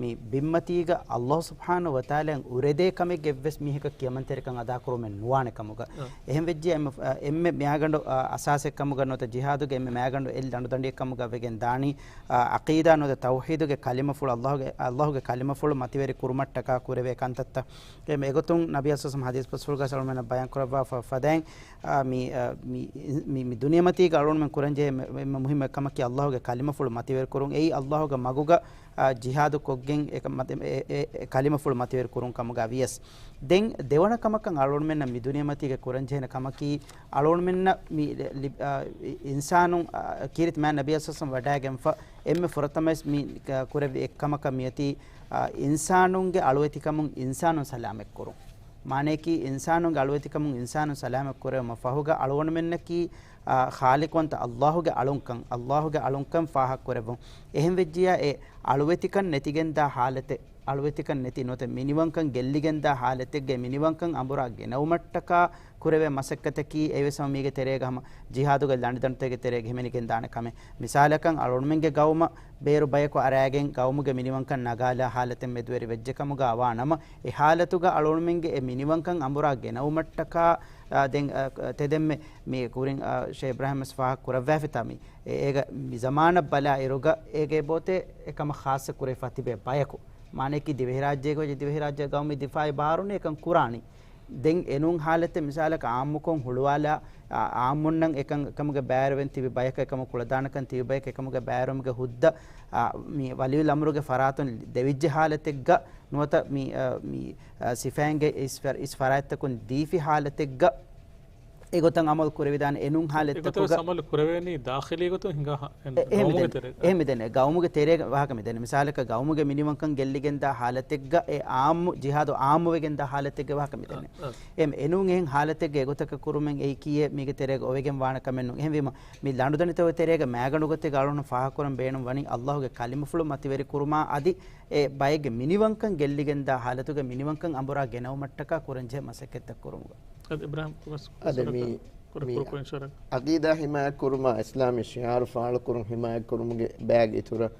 މި ބިންމަތީގަ ﷲ ސުބްޙާނަހޫ ވަތަޢާލާއަށް އުރެދޭ ކަމެއްގެ އެއްވެސް މީހަކަށް ކިޔަމަންތެރިކަން އަދާކުރުމެއް ނުވާނެ ކަމުގަ. އާ. އެހެން ވެއްޖެ އެންމެ، އާ، އެންމެ މައިގަނޑު، އާ، އަސާސެއް ކަމުގަ ނުވަތަ ޖިހާދުގެ އެންމެ މައިގަނޑު އެއް ލަނޑުދަނޑިއެއް ކަމުގަ ވެގެން ދާނީ، އާ، ޢަޤީދާ ނުވަތަ ތައުޙީދުގެ ކަލިމަފުޅު ﷲގެ، ﷲގެ ކަލިމަފުޅު މަތިވެރި ކުރުމަށްޓަކާ ކުރެވޭ ކަންތައްތައް. އެ މެގޮތުން ނަބިއްޔާ ޞައްލައްލާހު ޢަލައިހި ވަސައްލަމަ ޙަދީޘް ބަސްފުޅުގަ އަޅުގަނޑުމެންނަށް ބަޔާން ކުރައްވާފަ ފަދައިން، އާ، މި، އާ، މި، މި، މި ދުނިޔެމަތީގަ އަޅުގަނޑުމެން ކުރަންޖެހޭ އެންމެ، އެންމެ މުހިއްމު ކަމަކީ ﷲގެ ކަލިމަފުޅު މަތިވެރި ކުރުން. އެއީ ﷲގެ މަގުގަ، ޖިހާދު ކޮށްގެން އެ، އެ، އެ ކަލިމަފުޅު މަތިވެރި ކުރުން ކަމުގަ ވިޔަސް. ދެން ދެވަނަ ކަމަކަށް އަޅުގަނޑުމެންނަށް މި ދުނިޔެމަތީގަ ކުރަންޖެހޭނެ ކަމަކީ، އަޅުގަނޑުމެންނަށް މި ލި-، އާ، އިންސާނުން، އާ، ކީރިތި މާތް ނަބީ ސައްސަމް ވަޑައިގެންފަ އެންމެ ފުރަތަމަ ވެސް މި ކުރެއްވި އެއްކަމަކަށް މިއޮތީ، އާ، އިންސާނުންގެ އަޅުވެތިކަމުން އިންސާނުން ސަލާމަތްކުރުން. މާނަޔަކީ، އިންސާނުންގެ އަޅުވެތިކަމުން އިންސާނުން ސަލާމަތް ކުރެވުމަށް ފަހުގަ އަޅުގަނޑުމެންނަކީ، އާ، ޚާލިޤުވަންތަ އައްލާހުގެ އަޅުންކަން، އައްލާހުގެ އަޅުންކަން ފާހަގަކުރެއްވުން. އެހެންވެއްޖިޔާ އެ އަޅުވެތިކަން ނެތިގެންދާ ޙާލަތެއް، އަޅުވެތިކަން ނެތި ނުވަތަ މިނިވަންކަން ގެއްލިގެންދާ ޙާލަތެއްގެ މިނިވަންކަން އަނބުރާ ގެނައުމަށްޓަކާ ކުރެވޭ މަސައްކަތަކީ އެވެސް ހަމަ މީގެ ތެރޭގަ ހަމަ ޖިހާދުގެ ލަނޑުދަނޑުތަކެއްގެ ތެރޭގަ ހިމެނިގެންދާނެ ކަމެއް. މިސާލަކަށް އަޅުގަނޑުމެންގެ ގައުމަށް ބޭރު ބަޔަކު އަރާގެން ގައުމުގެ މިނިވަންކަން ނަގާލާ ހާލަތެއް މެދުވެރި ވެއްޖެ ކަމުގަ ވާނަމަ، އެ ހާލަތުގަ އަޅުގަނޑުމެންގެ އެ މިނިވަންކަން އަނބުރާ ގެނައުމަށްޓަކާ، އާ، ދެން، އާ، ތެދެންމެ މި ކުރިން، އާ، ޝޭ އިބްރާހިމް ވެސް ފާހަގަ ކުރައްވާފިތާ މި. އެ، އޭގަ މި ޒަމާނަށް ބަލާ އިރުގަ އޭގެ ބޯތެ އެކަމަށް ޚާއްޞަ ކުރެވިފަ ތިބޭ ބަޔަކު. މާނައަކީ ދިވެހިރާއްޖޭގަ ވެއްޖެ ދިވެހިރާއްޖޭގެ ގައުމީ ދިފާއީ ބާރުން އެކަން ކުރާނީ. ދެން އެނޫން ހާލަތެއް މިސާލަކަށް އާއްމުކޮށް ހުޅުވާލާ، އާ، އާއްމުންނަށް އެކަން އެކަމުގެ ބައިވެރިވެން ތިބި ބަޔަކަށް އެކަމަށް ކުޅަދާނަކަން ތިބި ބަޔަކަށް އެކަމުގެ ބައިވެރިވުމުގެ ހުއްދަ، އާ، މި ވަލިއުލް އަމްރުގެ ފަރާތުން ދެވިއްޖެ ހާލަތެއްގަ ނުވަތަ މި، އާ، މި، އާ، ސިފައިންގެ އިސް ފަ-، އިސް ފަރާތްތަކުން ދީފި ހާލަތެއްގަ އެގޮތަށް އަމަލު ކުރެވިދާނެ އެނޫން ހާލަތްތަކުގަ. އެގޮތަށް ވެސް އަމަލު ކުރެވޭނީ ދާޚިލީ ގޮތުން ހިނގާ ހަ-، އެ-، އެހެން ގައުމުގެ މިދެން، ތެރޭގަ. އެހެން މިދެން. ގައުމުގެ ތެރޭގަ ވާހަކަ މިދެން. މިސާލަކަށް ގައުމުގެ މިނިވަންކަން ގެއްލިގެންދާ ހާލަތެއްގަ އެ އާއްމު ޖިހާދު އާއްމުވެގެންދާ ހާލަތެއްގެ ވާހަކަ މިދެން. އަ، އަ. އެހެން އެނޫން އެހެން ހާލަތެއްގަ އެގޮތަކަށް ކުރުމެއް އެއީ ކީއެއް މީގެ ތެރޭގަ އޮވެގެން ވާނެ ކަމެއް ނޫން. އެހެންވީމަ މި ލަނޑުދަނޑިތަކުގެ ތެރޭގަ މައިގަނޑު ގޮތެއްގަ އަޅުގަނޑު ފާހަގަކުރަން ބޭނުން ވަނީ އައްލާހުގެ ކަލިމަފުޅު މަތިވެރި ކުރުމާ އަދި އެ ބައެއްގެ މިނިވަންކަން ގެއްލިގެންދާ ހާލަތުގަ މިނިވަންކަން އަނބުރާ ގެނައުމަށްޓަކާ ކުރަންޖެހޭ މަސައްކަތްތައް ކުރުމުގަ. އަދި އިބްރާހިމް ކުރަސް އަދި މި، ކުރަ-، މި ކުރު ކޮން އިޝާރާ؟ އަގީދާ ހިމާޔަތް ކުރުމާ، އިސްލާމީ ޝިޢާރު ފާޅުކުރުން ހިމާޔަތް ކުރުމުގެ ބައިގެ އިތުރަށް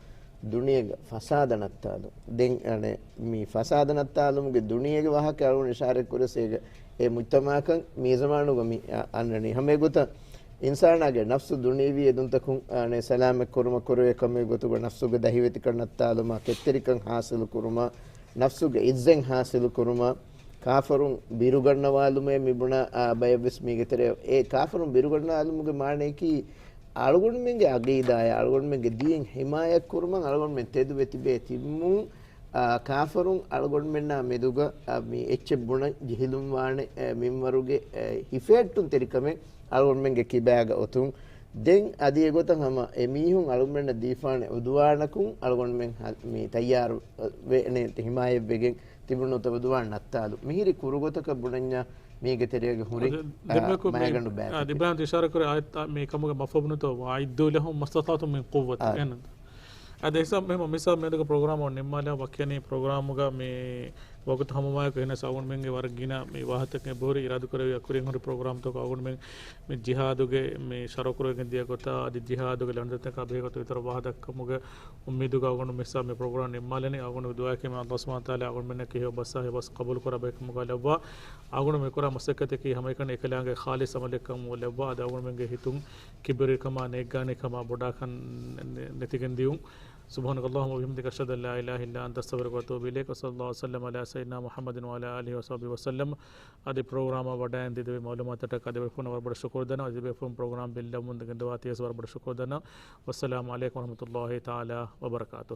ދުނިޔޭގަ ފަސާދަ ނައްތާލުން. ދެން އަނެއް މި ފަސާދަ ނައްތާލުމުގެ ދުނިޔޭގެ ވާހަކަ އަޅުގަނޑު އިޝާރަތް ކުރަސް އޭގަ އެ މުޖްތަމަޢަކަށް މި ޒަމާނުގަ މި އަ-، އަންނަނީ. ހަމަ އެގޮތަށް އިންސާނާގެ ނަފްސު ދުނިޔަވީ އެދުންތަކުން، އާނެ، ސަލާމަތް ކުރުމަށް ކުރެވޭ ކަމެއް ގޮތުގަ ނަފްސުގެ ދަހިވެތިކަން ނައްތާލުމާ، ކެތްތެރިކަން ހާސިލު ކުރުމާ، ނަފްސުގެ އިއްޒަތް ހާސިލު ކުރުމާ، ކާފަރުން ބިރުގަންނަވާލުމޭ މިބުނާ، އާ، ބަޔަށްވެސް މީގެ ތެރެ-، އެ ކާފަރުން ބިރުގަންނަވާލުމުގެ މާނަޔަކީ، އަޅުގަނޑުމެންގެ އަގީދާޔާ، އަޅުގަނޑުމެންގެ ދީން ހިމާޔަތް ކުރުމަށް އަޅުގަނޑުމެން ތެދުވެ ތިބޭ ތިބުމުން، އާ، ކާފަރުން އަޅުގަނޑުމެންނާ މެދުގަ، އާ، މި އެއްޗެއް ބުނަން ޖެހިލުންވާނެ، އެ، މިންވަރުގެ، އެ، ހިފޭއްޓުންތެރިކަމެއް އަޅުގަނޑުމެންގެ ކިބާގަ އޮތުން. ދެން އަދި އެގޮތަށް ހަމަ އެ މީހުން އަޅުގަނޑުމެންނަށް ދީފާނެ އުދުވާނަކުން އަޅުގަނޑުމެން ހަ-، މި ތައްޔާރު، އެ، ވެ-، ނެ-، ހިމާޔަތްވެގެން ތިބުނުތަ އުދުވާން ނައްތާލު. މިހިރި ކުރުގޮތަކަށް ބުނަންޏާ މީގެ ތެރޭގަ ހުރި، އަދި ދެންމެކު މި-، މައިގަނޑު އަދި ބައިތަކެއް. އިބްރާހިމް އިޝާރާ ކުރެ އާޔަތް މި ކަމުގެ މަފްހޫމުނުތޯ، "وَأَعِدُّوا لَهُم مَّا اسْتَطَعْتُم مِّن قُوَّةٍ." އާ. އެހެން. އަދި އެހެން މި މިސާލު މިއަދުގެ ޕްރޮގްރާމް ނިންމާލާ ވަކިވަނީ ޕްރޮގްރާމުގަ މި ވަގުތު ހަމަވާއެކު އެހެނަސް އަޅުގަނޑުމެންގެ ވަރަށް ގިނަ މި ވާހަކަތަކެއް އެބަހުރި އިރާދަކުރެއްވި އަކުރިން ހުރި ޕްރޮގްރާމްތަކަށް އަޅުގަނޑުމެން މި ޖިހާދުގެ މި ޝަރުކުރެވިގެން ދިޔަ ގޮތާ އަދި ޖިހާދުގެ ލަނޑުދަނޑުތަކާ ބެހޭ ގޮތުން އިތުރަށް ވާހަކަ ދައްކަމުގެ އުއްމީދުގަ އަޅުގަނޑު މިސާ މި ޕްރޮގްރާމް ނިންމާލަނީ. އަޅުގަނޑު ދުޢާއެކީ މި ﷲ ސުބްޙާނަހޫ ވަތަޢާލާ އަޅުގަނޑުމެންނަކީ ހެޔޮ ބަސްއާ ހެޔޮ ބަސް ޤަބޫލު ކުރާ ބައެއް ކަމުގަ ލައްވާ. އަޅުގަނޑު މި ކުރާ މަސައްކަތަކީ ހަމައެކަނި އެކަލާނގެ ޚާލިޞް ޢަމަލެއް ކަމުގަ ލައްވާ. އަދި އަޅުގަނޑުމެންގެ ހިތުން ކިބުރީކަމާ ނޭއްގާނީކަމާ ބޮޑާކަން ނެ-، ނެތިގެން ދިޔުން. سبحانك اللهم وبحمدك، أشهد أن لا إله إلا أنت، أستغفرك وأتوب إليك. وصلى الله وسلم على سيدنا محمد وعلى آله وصحبه وسلم. އަދި ޕްރޮގްރާމަށް ވަޑައިގެން ދެއްވި މަޢުލޫމާތަށްޓަކާ ދެބޭފުޅުންނަށް ވަރަށް ބޮޑަށް ޝުކުރު ދަންނަވަން. އަދި ދެބޭފުޅުން ޕްރޮގްރާމް ބެއްލެވުމުން ގެންދަވާތީވެސް ވަރަށް ބޮޑަށް ޝުކުރު ދަންނަވަން. والسلام عليكم ورحمة الله تعالى وبركاته.